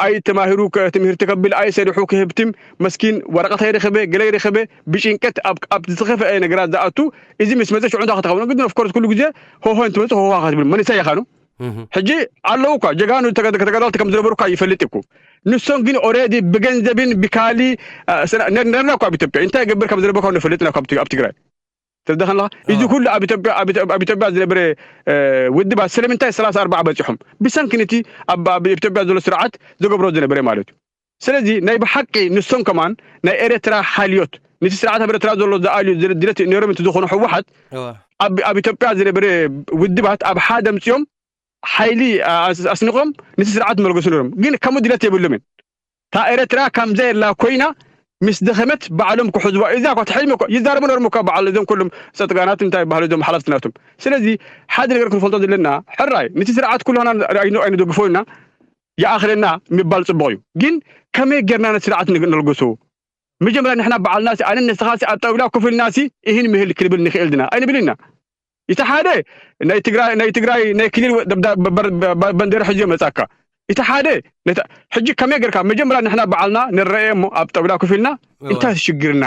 ኣይተማሂሩ ትምህርቲ ከብል ኣይሰሪሑ ክህብትም መስኪን ወረቀት ኣይረኸበ ገለ ኣይረኸበ ብጭንቀት ኣብ ዝኸፍአ ነገራት ዝኣቱ እዚ ምስ መፀ ሽዑ እንታይ ከተኸውን ግን ኦፍኮርስ ኩሉ ግዜ ሆሆ እንትመፅእ ሆሆ ክትብል መንእሰይ ኢኻ ነው ሕጂ ኣለዉ እኳ ጀጋኑ ከተጋዳልቲ ከም ዝነበሩ እኳ ይፈልጥ እኮ ንሶም ግን ኦሬዲ ብገንዘብን ብካሊ ነርና እኳ ኣብ ኢትዮጵያ እንታይ ገብር ከም ዝነበርካ ንፈልጥ ኢና ኣብ ትግራይ ተደኸንለካ እዚ ኩሉ ኣብ ኢትዮጵያ ዝነበረ ውድባት ስለምንታይ ሰላሳ ኣርባዓ በፂሖም ብሰንኪ ነቲ ኣብ ኢትዮጵያ ዘሎ ስርዓት ዝገብሮ ዝነበረ ማለት እዩ ስለዚ ናይ ብሓቂ ንሶም ከማን ናይ ኤርትራ ሓልዮት ነቲ ስርዓት ኣብ ኤርትራ ዘሎ ዝኣልዩ ድለት ነሮም እቲ ዝኾኑ ህወሓት ኣብ ኢትዮጵያ ዝነበረ ውድባት ኣብ ሓደ ምፅኦም ሓይሊ ኣስኒቖም ነቲ ስርዓት መልገሱ ነሮም ግን ከምኡ ድለት የብሎምን እታ ኤርትራ ከምዘ የላ ኮይና ምስ ደኸመት ባዕሎም ክሕዝዋ እዛ እኳ ትሕልሚ እኳ ይዛረቡ ነሮም እኳ ባዕል እዞም ኩሎም ፀጥጋናት እንታይ ይባሃሉ እዞም ሓላፍቲ ናቶም ስለዚ ሓደ ነገር ክንፈልጦ ዘለና ሕራይ ነቲ ስርዓት ኩሉ ኣይንደግፎ ኢና ይኣኽለና ምባል ፅቡቕ እዩ ግን ከመይ ጌርና ነቲ ስርዓት ነልግሶ መጀመርያ ንሕና በዓልና ኣነ ንስኻ ኣብ ጣውላ ኮፍ ኢልና እህን ምህል ክንብል ንኽእል ድና ኣይንብል ኢና እቲ ሓደ ናይ ትግራይ ናይ ትግራይ ናይ ክልል በንዴራ ሕዝዮ መጻካ እቲ ሓደ ሕጂ ከመይ ገርካ መጀመርያ ንሕና በዓልና ንረአየ እሞ ኣብ ጣውላ ኮፍ ኢልና እንታይ ሽግርና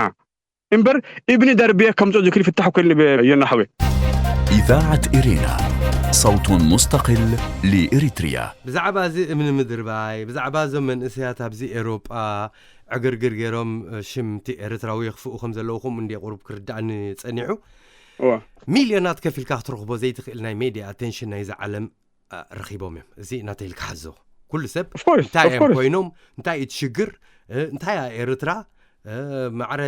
እምበር እብኒ ደርብየ ከምፅኦ ዝክል ፍታሕ ኮይል የናሓወ إذاعة إرينا، صوت مستقل لإريتريا. ብዛዕባ እዚ እምኒ ምድርባይ ብዛዕባ እዞም መንእሰያት ኣብዚ ኤሮጳ ዕግርግር ገይሮም ሽምቲ ኤርትራዊ የኽፍኡ ከም ዘለዉ ከምኡ እንደ ቁሩብ ክርዳእኒ ጸኒሑ ሚልዮናት ከፊልካ ክትረኽቦ ዘይትኽእል ናይ ሜድያ ኣቴንሽን ናይዚ ዓለም ረኺቦም እዮም። እዚ ናተይ ኢልካ ሓዞ። ኩሉ ሰብ እንታይ እዮም ኮይኖም፣ እንታይ እዩ ትሽግር፣ እንታይ እያ ኤርትራ ማዕረ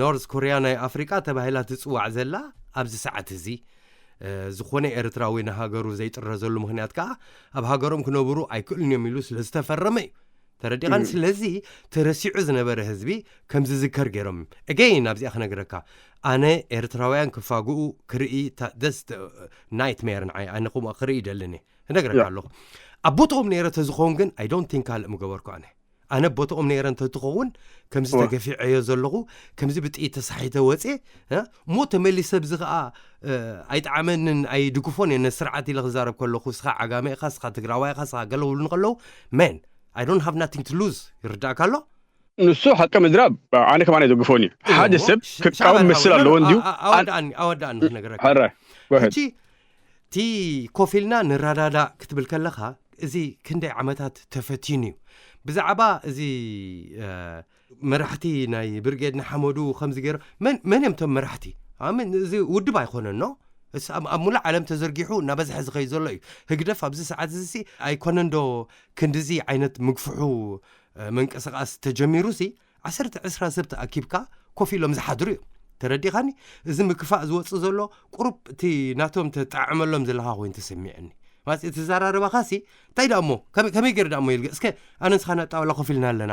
ኖርዝ ኮርያ ናይ ኣፍሪቃ ተባሂላ ትጽዋዕ ዘላ ኣብዚ ሰዓት እዚ ዝኾነ ኤርትራዊ ንሃገሩ ዘይጥረዘሉ ምኽንያት ከዓ ኣብ ሃገሮም ክነብሩ ኣይክእሉን እዮም ኢሉ ስለ ዝተፈረመ እዩ። ተረዲኻን? ስለዚ ተረሲዑ ዝነበረ ህዝቢ ከም ዝዝከር ገይሮም እዮም። Again ኣብዚኣ ክነግረካ፣ ኣነ ኤርትራውያን ክፋግኡ ክርኢ ደስ ናይትሜር ንዓይ፣ ኣነ ከምኡ ክርኢ ይደልን እየ። ክነግረካ ኣለኹ። ኣብ ቦትኦም ነይረ ተዝኸውን ግን I don't think ካልእ ምገበርኩ ኣነ። ኣነ ቦታኦም ነይረ እንተትኸውን፣ ከምዚ ተገፊዐዮ ዘለኹ፣ ከምዚ ብጥይት ተሳሒተ ወፅየ፣ እ? እሞ ተመሊሰ ብዚ ከዓ፣ እ፣ ኣይጠዓመንን ኣይድግፎን እየ፣ ነዚ ስርዓት ኢለ ክዛረብ ከለኹ፣ ስኻ ዓጋመ ኢኻ፣ ስኻ ትግራዋይ ኢኻ፣ ስኻ ገለ ውሉን ከለዉ፣ መን፣ I don't have nothing to lose፣ ይርዳእካ ኣሎ? ንሱ ሓቂ ምዝራብ ኣነ ከማን ኣይደግፎን እዩ። ሓደ ሰብ ክቃወም መስል ኣለዎ እንዲዩ። ኣወዳእኒ ኣወዳእኒ ክነገረካ። ሕጂ እቲ ኮፍ ኢልና ንረዳዳእ ክትብል ከለኻ፣ እዚ ክንደይ ዓመታት ተፈቲኑ እዩ። ብዛዕባ እዚ መራሕቲ ናይ ብርጌድ ንሓመዱ ከምዚ ገይሩ፣ መን እዮም እቶም መራሕቲ? ኣምን እዚ ውድብ ኣይኮነን ኖ? ኣብ ሙሉእ ዓለም ተዘርጊሑ እናበዝሐ ዝኸይ ዘሎ እዩ። ህግደፍ ኣብዚ ሰዓት እዚ ኣይኮነን ዶ ክንድዚ ዓይነት ምግፍሑ መንቀሳቐስ ተጀሚሩ ሲ ዓሰርተ ዕስራ ሰብ ተኣኪብካ ኮፍ ኢሎም ዝሓድሩ እዮም። ተረዲኻኒ? እዚ ምክፋእ ዝወፅእ ዘሎ ቁሩብ እቲ ናቶም ተጣዕመሎም ዘለኻ ኮይኑ ተሰሚዐኒ። ማለት እቲ ዘራርባኻ ሲ እንታይ ደኣ እሞ ከመይ ገይሩ ደኣ እሞ ይልገ እስከ ኣነ ንስኻ ናጣውላ ኮፍ ኢልና ኣለና።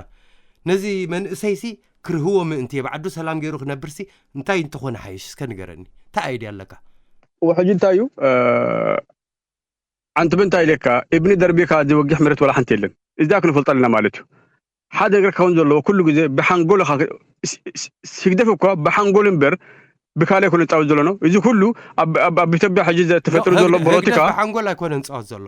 ነዚ መንእሰይ ሲ ክርህዎ ምእንቲ የብዓዱ ሰላም ገይሩ ክነብር ሲ እንታይ እንተኾነ ሓይሽ እስከ ንገረኒ። እንታይ ኣይዲ ኣለካ? ሕጂ እንታይ እዩ ዓንትብ እንታይ ኢለካ እብኒ ደርቢካ ዝወግሕ ምረት ወላ ሓንቲ የለን። እዚኣ ክንፈልጦ ኣለና ማለት እዩ። ሓደ ነገር ክኸውን ዘለዎ ኩሉ ግዜ ብሓንጎል ኢኻ ክ- ስ- ስ- ስግደፍ እኳ ብሓንጎል እምበር ብካልእ ኣይኮነ ዝጻወት ዘሎ ነው። እዚ ኩሉ ኣብ ኣብ- ኣብ ኢትዮጵያ ሕጂ ዘ- ተፈጥሩ ዘሎ ፖለቲካ ብሓንጎል ኣይኮነን ዝጻወት ዘሎ።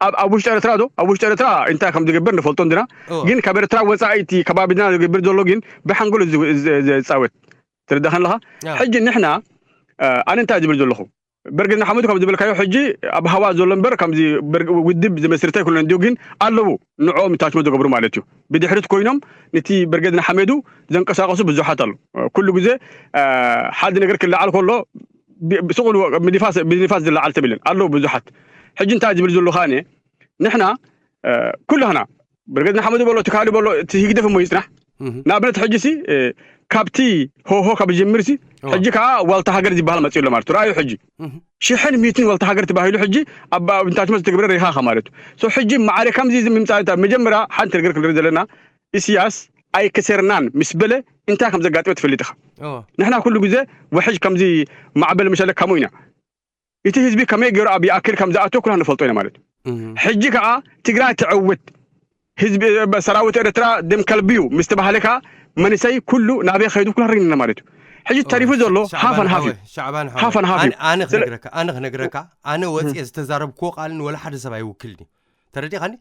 ኣብ ኣብ ውሽጢ ኤርትራ ዶ ኣብ ውሽጢ ኤርትራ እንታይ ከም ዝገብር ንፈልጦ እንዲና። እወ። ግን ካብ ኤርትራ ወጻኢ እቲ ከባቢና ዝገብር ዘሎ ግን ብሓንጎል እዩ ዝ- ዝ- ዝ- ዝጻወት። ትርዳኸን ኣለኻ? ሕጂ ንሕና ኣነ እንታይ ዝብል ዘለኹ በርጌድ ንሓመዱ ከም ዝበልካዮ ሕጂ ኣብ ሃዋ ዘሎ እምበር ከምዚ ውድብ ዝመስርተ ኣይኮነን እንዲሁ ግን ኣለዉ ንዕኦም ታችሞ ዝገብሩ ማለት እዩ። ብድሕሪት ኮይኖም ነቲ በርጌድ ንሓመዱ ዘንቀሳቀሱ ብዙሓት ኣሎ። ኩሉ ግዜ ሓደ ነገር ክለዓል ከሎ ብስቁል ብንፋስ ዝለዓል ሰብ የለን ኣለዉ ብዙሓት። ሕጂ እንታይ ዝብል ዘለኹ ኣነ ንሕና ኩላህና በርጌድ ንሓመዱ በሎ ትካሉ በሎ እቲ ህግደፍ እሞ ይፅናሕ። ንኣብነት ሕጂ ሲ ካብቲ ሆሆ ካብ ዝጅምር ሲ ሕጂ ከዓ ዋልታ ሃገር ዝበሃል መፅኡ ኣሎ ማለት እዩ። ረኣዩ ሕጂ ሽሕን ሚትን ዋልታ ሃገር ተባሂሉ ሕጂ ኣብ እንታይ መስ ትግብረ ሪኻ ኢኻ ማለት እዩ። ሕጂ ማዕረ ከምዚ እዚ ምምፃእ መጀመርያ ሓንቲ ነገር ክንርኢ ዘለና ኢስያስ ኣይከሰርናን ምስ በለ እንታይ ከም ዘጋጥመ ትፈልጥ ኢኻ። ንሕና ኩሉ ግዜ ውሕጅ ከምዚ ማዕበል መሸለ ከምኡ ኢና። እቲ ህዝቢ ከመይ ገይሩ ኣብ ይኣክል ከም ዝኣተወ ኩልና ንፈልጦ ኢና ማለት እዩ። ሕጂ ከዓ ትግራይ ትዕውት ህዝቢ ሰራዊት ኤርትራ ደም ከልቢ እዩ ምስ ተባህለ ከዓ መንሰይ ኩሉ ናበይ ከይዱ ኩልና ርኢና ማለት እዩ። ሕጂ ተሪፉ ዘሎ ሃፈን ሃፍ እዩ። ሃፈን ሃፍ እዩ። ኣነ ክነግረካ ኣነ ክነግረካ ኣነ ወፅየ ዝተዛረብክዎ ቃልን ወላ ሓደ ሰብ ኣይውክልን እዩ። ተረዲኻኒ?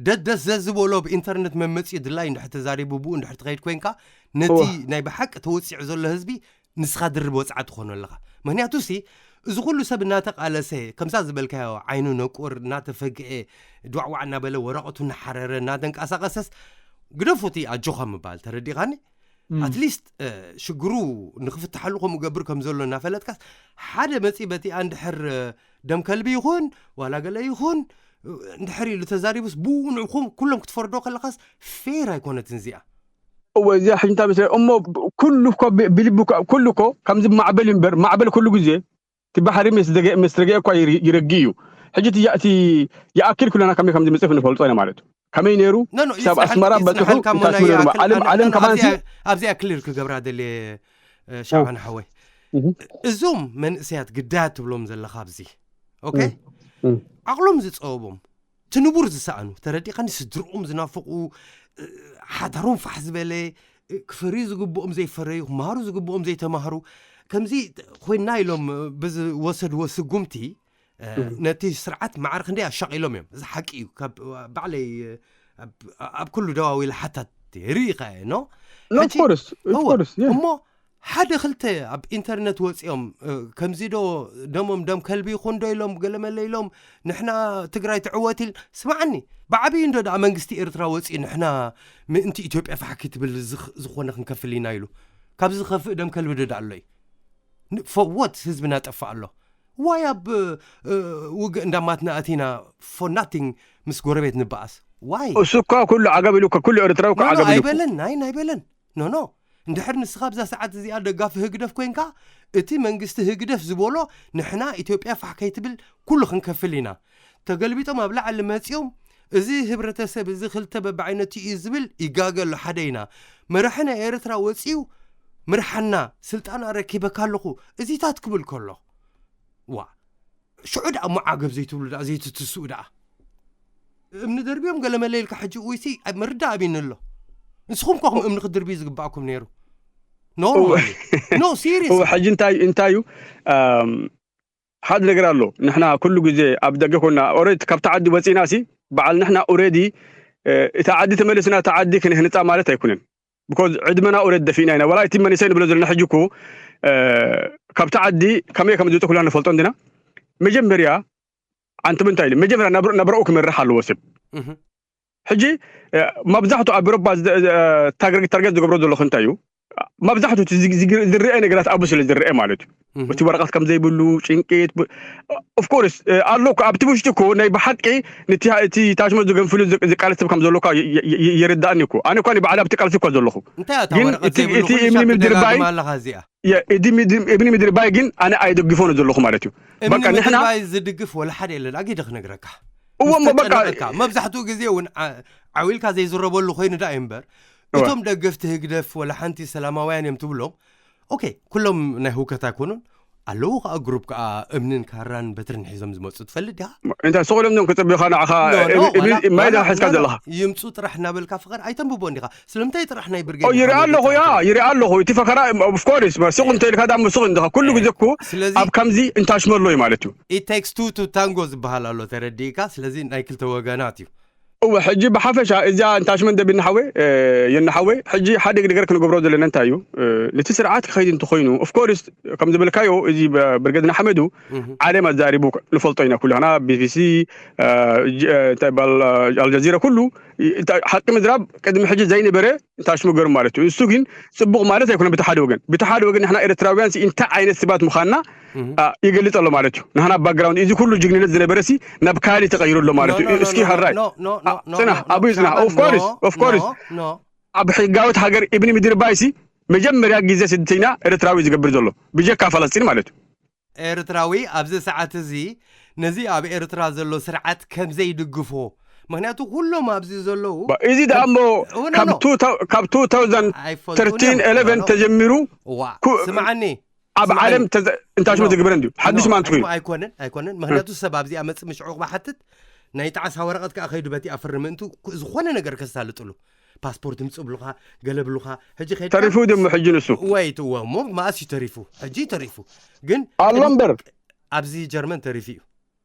ደደስ ዘዝበሎ ብኢንተርነት መመፅኢ ድላይ እንድሕር ተዛሪቡ ብኡ እንድሕር ትኸይድ ኮይንካ ነቲ ናይ ብሓቂ ተወፂዑ ዘሎ ህዝቢ ንስኻ ድርብ ወፅዓ ትኾኖ ኣለኻ። ምክንያቱ ሲ እዚ ኩሉ ሰብ እናተቃለሰ ከምዛ ዝበልካዮ ዓይኑ ነቁር እናተፈግአ ድዋዕዋዕ እናበለ ወረቀቱ እናሓረረ እናተንቀሳቀሰስ ግደፉ እቲ ኣጆኻ ምባል ተረዲኻኒ? ኣትሊስት ሽግሩ ንክፍትሓሉ ከምኡ ገብር ከም ዘሎ እናፈለጥካስ ሓደ መፂ በቲኣ እንድሕር ደም ከልቢ ይኹን ዋላ ገለ ይኹን እንድሕር ኢሉ ተዛሪቡስ ብኡ ንዕኹም ኩሎም ክትፈርዶ ከለኻስ ፌር ኣይኮነትን እዚኣ። እወ እዚኣ ሕጂ እንታይ መስለ እሞ ኩሉ እኮ ብልቢ ኩሉ እኮ ከምዚ ማዕበል እምበር ማዕበል ኩሉ ግዜ እቲ ባሕሪ ምስ ረገ እኳ ይረጊ እዩ። ሕጂ እቲ ይኣክል ኩለና ከመይ ከም ዝምፅእ ንፈልጦ ኢና ማለት እዩ። ከመይ ነይሩ ክሳብ ኣስመራ በፅሑ እንታይ ስምሩ ዓለም ዓለም ከማን ኣብዚኣ ክልል ክገብራ ደልየ ሻባን ሓወይ እዞም መንእሰያት ግዳያት ትብሎም ዘለኻ ኣብዚ ኦኬ ዓቕሎም ዝፀበቦም ትንቡር ዝሰኣኑ ተረዲኻኒ ስድርኦም ዝናፍቑ ሓዳሮም ፋሕ ዝበለ ክፈርዩ ዝግብኦም ዘይፈረዩ ክመሃሩ ዝግብኦም ዘይተማህሩ ከምዚ ኮይና ኢሎም ብዝወሰድዎ ስጉምቲ ነቲ ስርዓት ማዕረ ክንደይ ኣሻቒሎም እዮም። እዚ ሓቂ እዩ። ካብ ባዕለይ ኣብ ኩሉ ደዋዊለ ሓታት ርኢኻ እየ ኖ እሞ ሓደ ክልተ ኣብ ኢንተርነት ወፂኦም ከምዚ ዶ ደሞም ደም ከልቢ ይኹን ዶ ኢሎም ገለመለ ኢሎም ንሕና ትግራይ ትዕወት ኢል ስማዕኒ ብዓብዪ እንዶ ደኣ መንግስቲ ኤርትራ ወፂኡ ንሕና ምእንቲ ኢትዮጵያ ፋሕኪ ትብል ዝኾነ ክንከፍል ኢና ኢሉ ካብዚ ዝኸፍእ ደም ከልቢ ዶ ደኣ ኣሎ እዩ። ፎወት ህዝብና ጠፋእ ኣሎ ዋይ ኣብ ውግእ እንዳማትና ኣቲና for nothing ምስ ጎረቤት ንበኣስ ዋይ እሱ እኳ ኩሉ ዓገብ ኢሉ እኳ ኩሉ ኤርትራዊ እኳ ዓገብ ኢሉ እኳ። ኣይበለን ናይ ኣይበለን ኖ ኖ እንድሕር ንስኻ ኣብዛ ሰዓት እዚኣ ደጋፊ ህግደፍ ኮይንካ እቲ መንግስቲ ህግደፍ ዝበሎ ንሕና ኢትዮጵያ ፋሕ ከይትብል ኩሉ ክንከፍል ኢና ተገልቢጦም ኣብ ላዕሊ መፂኦም እዚ ህብረተሰብ እዚ ክልተ በብዓይነቱ እዩ ዝብል ይጋገ ኣሎ ሓደ ኢና መራሒ ናይ ኤርትራ ወፂኡ ምርሓና ስልጣን ኣረኪበካ ኣለኹ እዚታት ክብል ከሎ ዋ ሽዑ ደኣ እሞ ዓገብ ዘይትብሉ ደኣ ዘይትትስኡ ደኣ እምኒ ደርብዮም ገለ መለ ኢልካ ሕጂ ውይሲ ኣብ ምርዳእ ኣብይኒ ኣሎ። ንስኹም ኮኹም እምኒ ክትድርብዩ ዝግባእኩም ነይሩ። ኖርማል። ኖ፣ ሲሪየስ። እወ፣ ሕጂ እንታይ እንታይ እዩ ኣም፣ ሓደ ነገር ኣሎ። ንሕና ኩሉ ግዜ ኣብ ደገ ኮና ኦሬድ ካብቲ ዓዲ ወፂና ሲ በዓል ንሕና ኦሬዲ እቲ ዓዲ ተመልስና እቲ ዓዲ ክንህንፃ ማለት ኣይኩነን። ብኮዝ ዕድመና ኦሬድ ደፊእና ኢና። ወላ እቲ መንእሰይ ንብሎ ዘለና ሕጂ እኮ እ፣ ካብቲ ዓዲ ከመይ ከም ዝውፅእ ኩልና ንፈልጦ እንዲና። መጀመርያ ዓንትም እንታይ ኢሉ መጀመርያ ናብር- ናብራኡ ክመርሕ ኣለዎ ሰብ። ሕጂ እ፣ መብዛሕትኡ ኣብ ኤሮፓ ዝ- እ፣ ታርጌት ታርጌት ዝገብሮ ዘለኹ እንታይ እዩ? መብዛሕትኡ እቲ ዝግ- ዝግ- ዝረአ ነገራት ኣብኡ ስለ ዝረአ ማለት እዩ። እቲ ወረቐት ከም ዘይብሉ ጭንቂት ብ- ኦፍኮርስ እ፣ ኣሎ እኮ ኣብቲ ውሽጢ እኮ ናይ ብሓቂ ነቲ እቲ ታሽሞ ዝገንፍሉ ዝ- ዝቃለስ ሰብ ከም ዘሎ እኳ የ- የ- የ- የረዳእኒ እኮ። ኣነ እኳ ንባዕሊ ኣብቲ ቃልሲ እኳ ዘለኹ። እንታይ እታ ግን ወረቐት እቲ ዘይብሉ እቲ ኩሉ እምኒ ሻብ ምድርባይ ትደጋግማ ኣለኻ እዚኣ? የ- እዲ ምድሪ- እብኒ ምድርባይ ግን ኣነ ኣይደግፎን ዘለኹ ማለት እዩ። እምኒ በቃ ንሕና ምድርባይ ዝድግፍ ወላ ሓደ የለን። ኣጊደ ክነግረካ እዎ ምስ እሞ በቃ ተጨነቐካ። መብዛሕትኡ ግዜ እውን ዓ- ዓው ኢልካ ዘይዝረበሉ ኮይኑ ዳ እዩ እምበር፣ እወ። እቶም ደገፍቲ ህግደፍ ወላ ሓንቲ ሰላማውያን እዮም ትብሎም። ኦኬ፣ ኩሎም ናይ ህውከት ኣይኮኑን ኣለዉ ከዓ ግሩፕ ከዓ እምንን ካራን በትርን ሒዞም ዝመፁ ትፈልጥ ዲኻ? እንታይ ስቕ ኢሎም እዮም ክፅብዩኻ ንዓኻ ኖ፣ ኖ፣ እብ- እብ- ዋላ- ማይ ዋላ- ዳኻ ሒዝካ ኖ፣ ኖ፣ ዘለኻ? ይምፁ ጥራሕ እናበልካ ፍቕር ኣይተንብቦ እንዲኻ። ስለምንታይ ጥራሕ ናይ ብርጌድ ኦ ይርኢ ሓመድ ኣለኹ ያ ይፃወቱ? ይርኢ ኣለኹ። እቲ ፈኸራ ኦፍኮርስ ሱቕ እንተኢልካ ዳሞ ሱቕ እንዲኻ ኩሉ ግዜ እኮ ስለዚ ኣብ ከምዚ እንታሽመሎ እዩ ማለት እዩ። it takes two to tango ዝበሃል ኣሎ ተረዲእካ። ስለዚ ናይ ክልተ ወገናት እዩ። እወ ሕጂ ብሓፈሻ እዚኣ እንታሽመ እንደብ ይናሓወ ይናሓወ ሕጂ ሓደ ነገር ክንገብሮ ዘለና እንታይ እዩ? እ፣ ነቲ ስርዓት ክኸይድ እንተኮይኑ ኦፍኮርስ ከም ዝበልካዮ እዚ ብ- ብርገድ ንሓመዱ ዓለም ኣዛሪቡ ንፈልጦ ኢና ኩሉ ና ቢቢሲ እንታይ ባል ኣልጀዚራ ኩሉ ይ- እንታይ ሓቂ ምዝራብ ቅድሚ ሕጂ ዘይነበረ እንታሽመ ገሩ ማለት እዩ። እሱ ግን ፅቡቕ ማለት ኣይኮነ ብቲ ሓደ ወገን ብቲ ሓደ ወገን ንሕና ኤርትራውያን እንታይ ዓይነት ስባት ምዃንና አ፣ ይገልጽ ኣሎ ማለት እዩ። ንሕና ባክግራውንድ እዚ ኩሉ ጅግንነት ዝነበረ ሲ ናብ ካሊ ተቐይሩ ኣሎ ማለት እዩ። እስኪ ሕራይ ጽናሕ ኣብኡ ጽናሕ ኦፍኮርስ ኦፍኮርስ ኣብ ሕጋዊት ሃገር እብኒ ምድሪ ባይሲ መጀመርያ ግዜ ስደተኛ ኤርትራዊ ዝገብር ዘሎ ብጀካ ፈለስጢን ማለት እዩ። ኤርትራዊ ኣብዚ ሰዓት እዚ ነዚ ኣብ ኤርትራ ዘሎ ስርዓት ከም ዘይድግፎ፣ ምክንያቱ ኩሎም ኣብዚ ዘለዉ ባ- እዚ ደኣ እሞ እውነ ካብ ነው። ቱ ታው- ካብ ቱ ታውዘንድ ኣይፈልጡን ተርቲን እዮም። ኤለቨን እውነ ነው። ተጀሚሩ እዋ ኩ- ስምዓኒ ኣብ ስምዓኒ። ዓለም ተዘ- እንታሽሞ No, ዝግበር እንድዩ ሓድሽ no, ማንትኩ እዩ ኣይኮ- ኣይኮንን ኣይኮንን። ምክንያቱ ሰብ ኣብዚኣ መጽእ ምሽ ዕቑባ ሓትት ናይ ጣዕሳ ወረቐት ከዓ ከይዱ በቲ ኣፍሪ ምእንቱ ኩ- ዝኾነ ነገር ከሳልጥሉ ፓስፖርት ይምጽእ ብሉኻ፣ ገለ ብሉኻ። ሕጂ ከይድካ ተሪፉ ድሞ ሕጂ ንሱ ወይት እወ እሞ መኣስ እዩ ተሪፉ? ሕጂ እዩ ተሪፉ። ግን ኣሎ እምበር ኣብዚ ጀርመን ተሪፉ እዩ።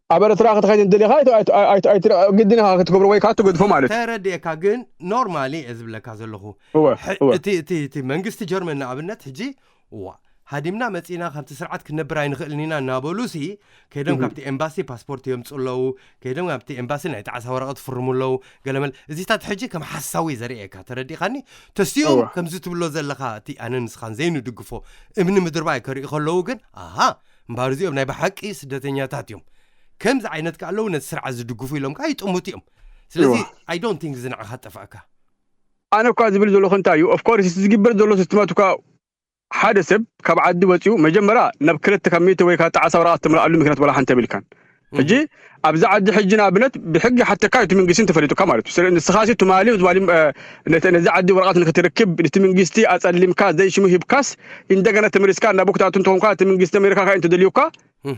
ኣብ ኤርትራ ክትኸይድ እንደሊኻ ኣይት- ኣይት- ኣይት- ኣይት- ግድን ኢኻ ክትገብሮ ወይ ከዓ ትገድፎ ማለት እዩ። ተረድኤካ። ግን ኖርማሊ እየ ዝብለካ ዘለኹ። እወ ሕ- እወ እቲ እቲ እቲ መንግስቲ ጀርመን ንኣብነት ሕጂ እዋ ሃዲምና መጺና ካብቲ ስርዓት ክንነብር ኣይንኽእልን ኢና እናበሉ ሲ ከይዶም ካብቲ ኤምባሲ ፓስፖርት የምፁ ኣለዉ። ከይዶም ካብቲ ኤምባሲ ናይ ጣዕሳ ወረቐት ፍርሙ ኣለዉ። ገለመል እዚታት ሕጂ ከም ሓሳዊ ዘርእየካ ተረዲኻኒ። ተስቲኦም እወ ከምዚ ትብሎ ዘለኻ እቲ ኣነ ንስኻን ዘይንድግፎ እምኒ ምድርባይ ከርኢ ከለዉ ግን ኣሃ እምባር እዚኦም ናይ ብሓቂ ስደተኛታት እዮም ከምዚ ዓይነት ከ ኣለዉ ነቲ ስርዓት ዝድግፉ ኢሎም ከዓ ይጥሙት እዮም። ስለዚ እወ I don't think እዚ ንዓኻ ጠፋእካ። ኣነ እኳ ዝብል ዘለኹ እንታይ እዩ ኦፍኮርስ እቲ ዝግበር ዘሎ ስስትማት እኳ ሓደ ሰብ ካብ ዓዲ ወፂኡ መጀመርያ ናብ ክልተ ካብ ሚእቲ ወይ ካብ ጣዕሳ ወረቓት ትምልኣሉ ምክንያት ወላ ሓንቲ የብልካን። ሕጂ ኣብዚ ዓዲ ሕጂ ንኣብነት ብሕጊ ሓተካ እዩ እቲ መንግስቲ እንተፈሊጡካ ማለት እዩ። ስለ- ንስኻ ሲ ትማሊ ዝባሊ እ፣ ነቲ- ነዚ ዓዲ ወረቓት ንክትርክብ ነቲ መንግስቲ ኣፀሊምካ ዘይሽሙ ሂብካስ እንደገና ተመሊስካ ናብ ክትኣቱ እንተኾንካ እቲ መንግስቲ ኣሜሪካ ከዓ እንተደልዩካ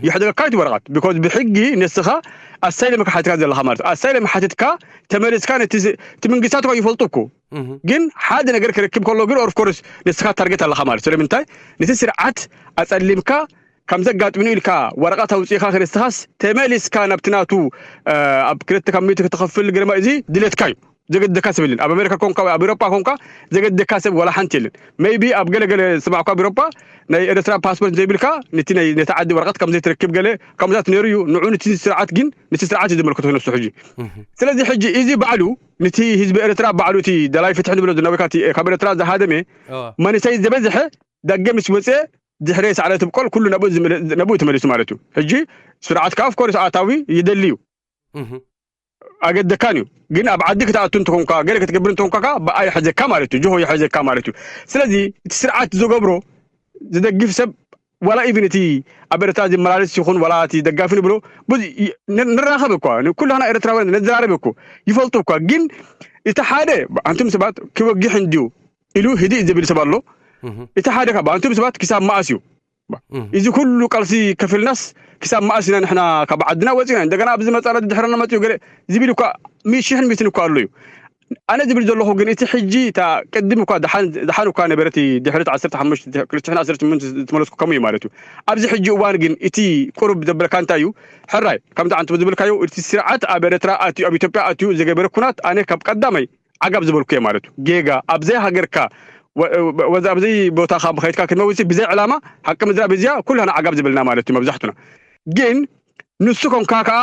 ይሕደገካ እቲ ወረቓት ቢኮዝ ብሕጊ ንስኻ ኣሳይለም ሓቲትካ ዘለኻ ማለት እዩ። ኣሳይለም ሓቲትካ ተመሊስካ ነቲ ዝ- እቲ መንግስታት እኳ ይፈልጡ እኮ ግን ሓደ ነገር ክረክብ ከሎ ግን ኦፍኮርስ ንስኻ ታርጌት ኣለኻ ማለት ስለምንታይ ነቲ ስርዓት ኣፀሊምካ ከም ዘጋጥምኒ ኢልካ ወረቐት ኣውፅኢኻ ክንስኻስ ተመሊስካ ናብቲ ናቱ እ፣ ኣብ ክልተ ካብ ሚእቲ ክትኸፍል ግርማ እዚ ድሌትካ እዩ። ዘገደካ ሰብ የለን ኣብ ኣሜሪካ ኮንካ ኣብ ኤሮፓ ኮንካ ዘገደካ ሰብ ዋላ ሓንቲ የለን። ሜይቢ ኣብ ገለገለ ስማዕኳ ኣብ ኤሮፓ ናይ ኤርትራ ፓስፖርት ዘይብልካ ነቲ ናይ ነቲ ዓዲ ወረቐት ከም ዘይትረክብ ገለ ከምዛት ነይሩ እዩ። ንዑ ነቲ ስርዓት ግን ነቲ ስርዓት እዩ ዘመልክቶ ነሱ ሕጂ ስለዚ ሕጂ እዚ ባዕሉ ነቲ ህዝቢ ኤርትራ ባዕሉ እቲ ደላይ ፍትሒ ንብሎ ዝነበካ እቲ ካብ ኤርትራ ዝሃደመ መንእሰይ ዝበዝሐ ዳገ ምስ ወፀ ድሕረ ሳዕለ ትብቆል ኩሉ ናብኡ ዝምለ- ናብኡ ተመሊሱ ማለት እዩ። ሕጂ ስርዓት ከዓ ኦፍኮርስ ኣታዊ ይደሊ እዩ ኣገደካን እዩ። ግን ኣብ ዓዲ ክትኣቱ እንተኮንካ ገለ ክትገብር እንተኮንካ ከዓ ብኣ ይሐዘካ ማለት እዩ። ጅሆ ይሐዘካ ማለት እዩ። ስለዚ እቲ ስርዓት ዝገብሮ ዝደግፍ ሰብ ዋላ ኢቭን እቲ ኣብ ኤርትራ ዝመላለስ ይኹን ዋላ እቲ ደጋፊ ንብሎ ብዙ ይ- ን- ንራኸብ እኳ ኩላና ኤርትራውያን ነዘራረብ እኮ ይፈልጡ እኳ ግን እቲ ሓደ ኣንቱም ሰባት ክወግሕ እንድዩ ኢሉ ህድእ ዝብል ሰብ ኣሎ። እቲ ሓደ ካብ ኣንቱም ሰባት ክሳብ መኣስ እዩ እዚ ኩሉ ቃልሲ ከፍልናስ ክሳብ መኣስ ኢና ንሕና ካብ ዓድና ወፂና? እንደገና ኣብዚ መፃ ድሕረና መፅኡ ገለ ዝብል እኳ ሚእቲ ሽሕን ሚእትን እኳ ኣሎ እዩ። ኣነ ዝብል ዘለኹ ግን እቲ ሕጂ እታ ቅድም እኳ ደሓን ደሓን እኳ ነበረት ድሕሪ ዓሰርተ ሓሙሽተ ክልተ ሽሕን ዓሰርተ ስምንተ ዝተመለስኩ ከምኡ እዩ ማለት እዩ። ኣብዚ ሕጂ እዋን ግን እቲ ቁሩብ ዘበለካ እንታይ እዩ? ሕራይ ከምቲ ኣንተ ዝብልካዮ እቲ ስርዓት ኣብ ኤርትራ ኣትዩ ኣብ ኢትዮጵያ ኣትዩ ዝገበረ ኩናት ኣነ ካብ ቀዳማይ ዓጋብ ዝበልኩ እየ ማለት እዩ። ጌጋ ኣብዘይ ሃገርካ ወ- ወ- ኣብዘይ ቦታኻ ብኸይድካ ክትመውሲ ብዘይ ዕላማ ሓቂ ምዝራብ እዚኣ ኩላና ዓጋብ ዝብልና ማለት እዩ መብዛሕቱና። ግን ንሱ ኮንካ ከዓ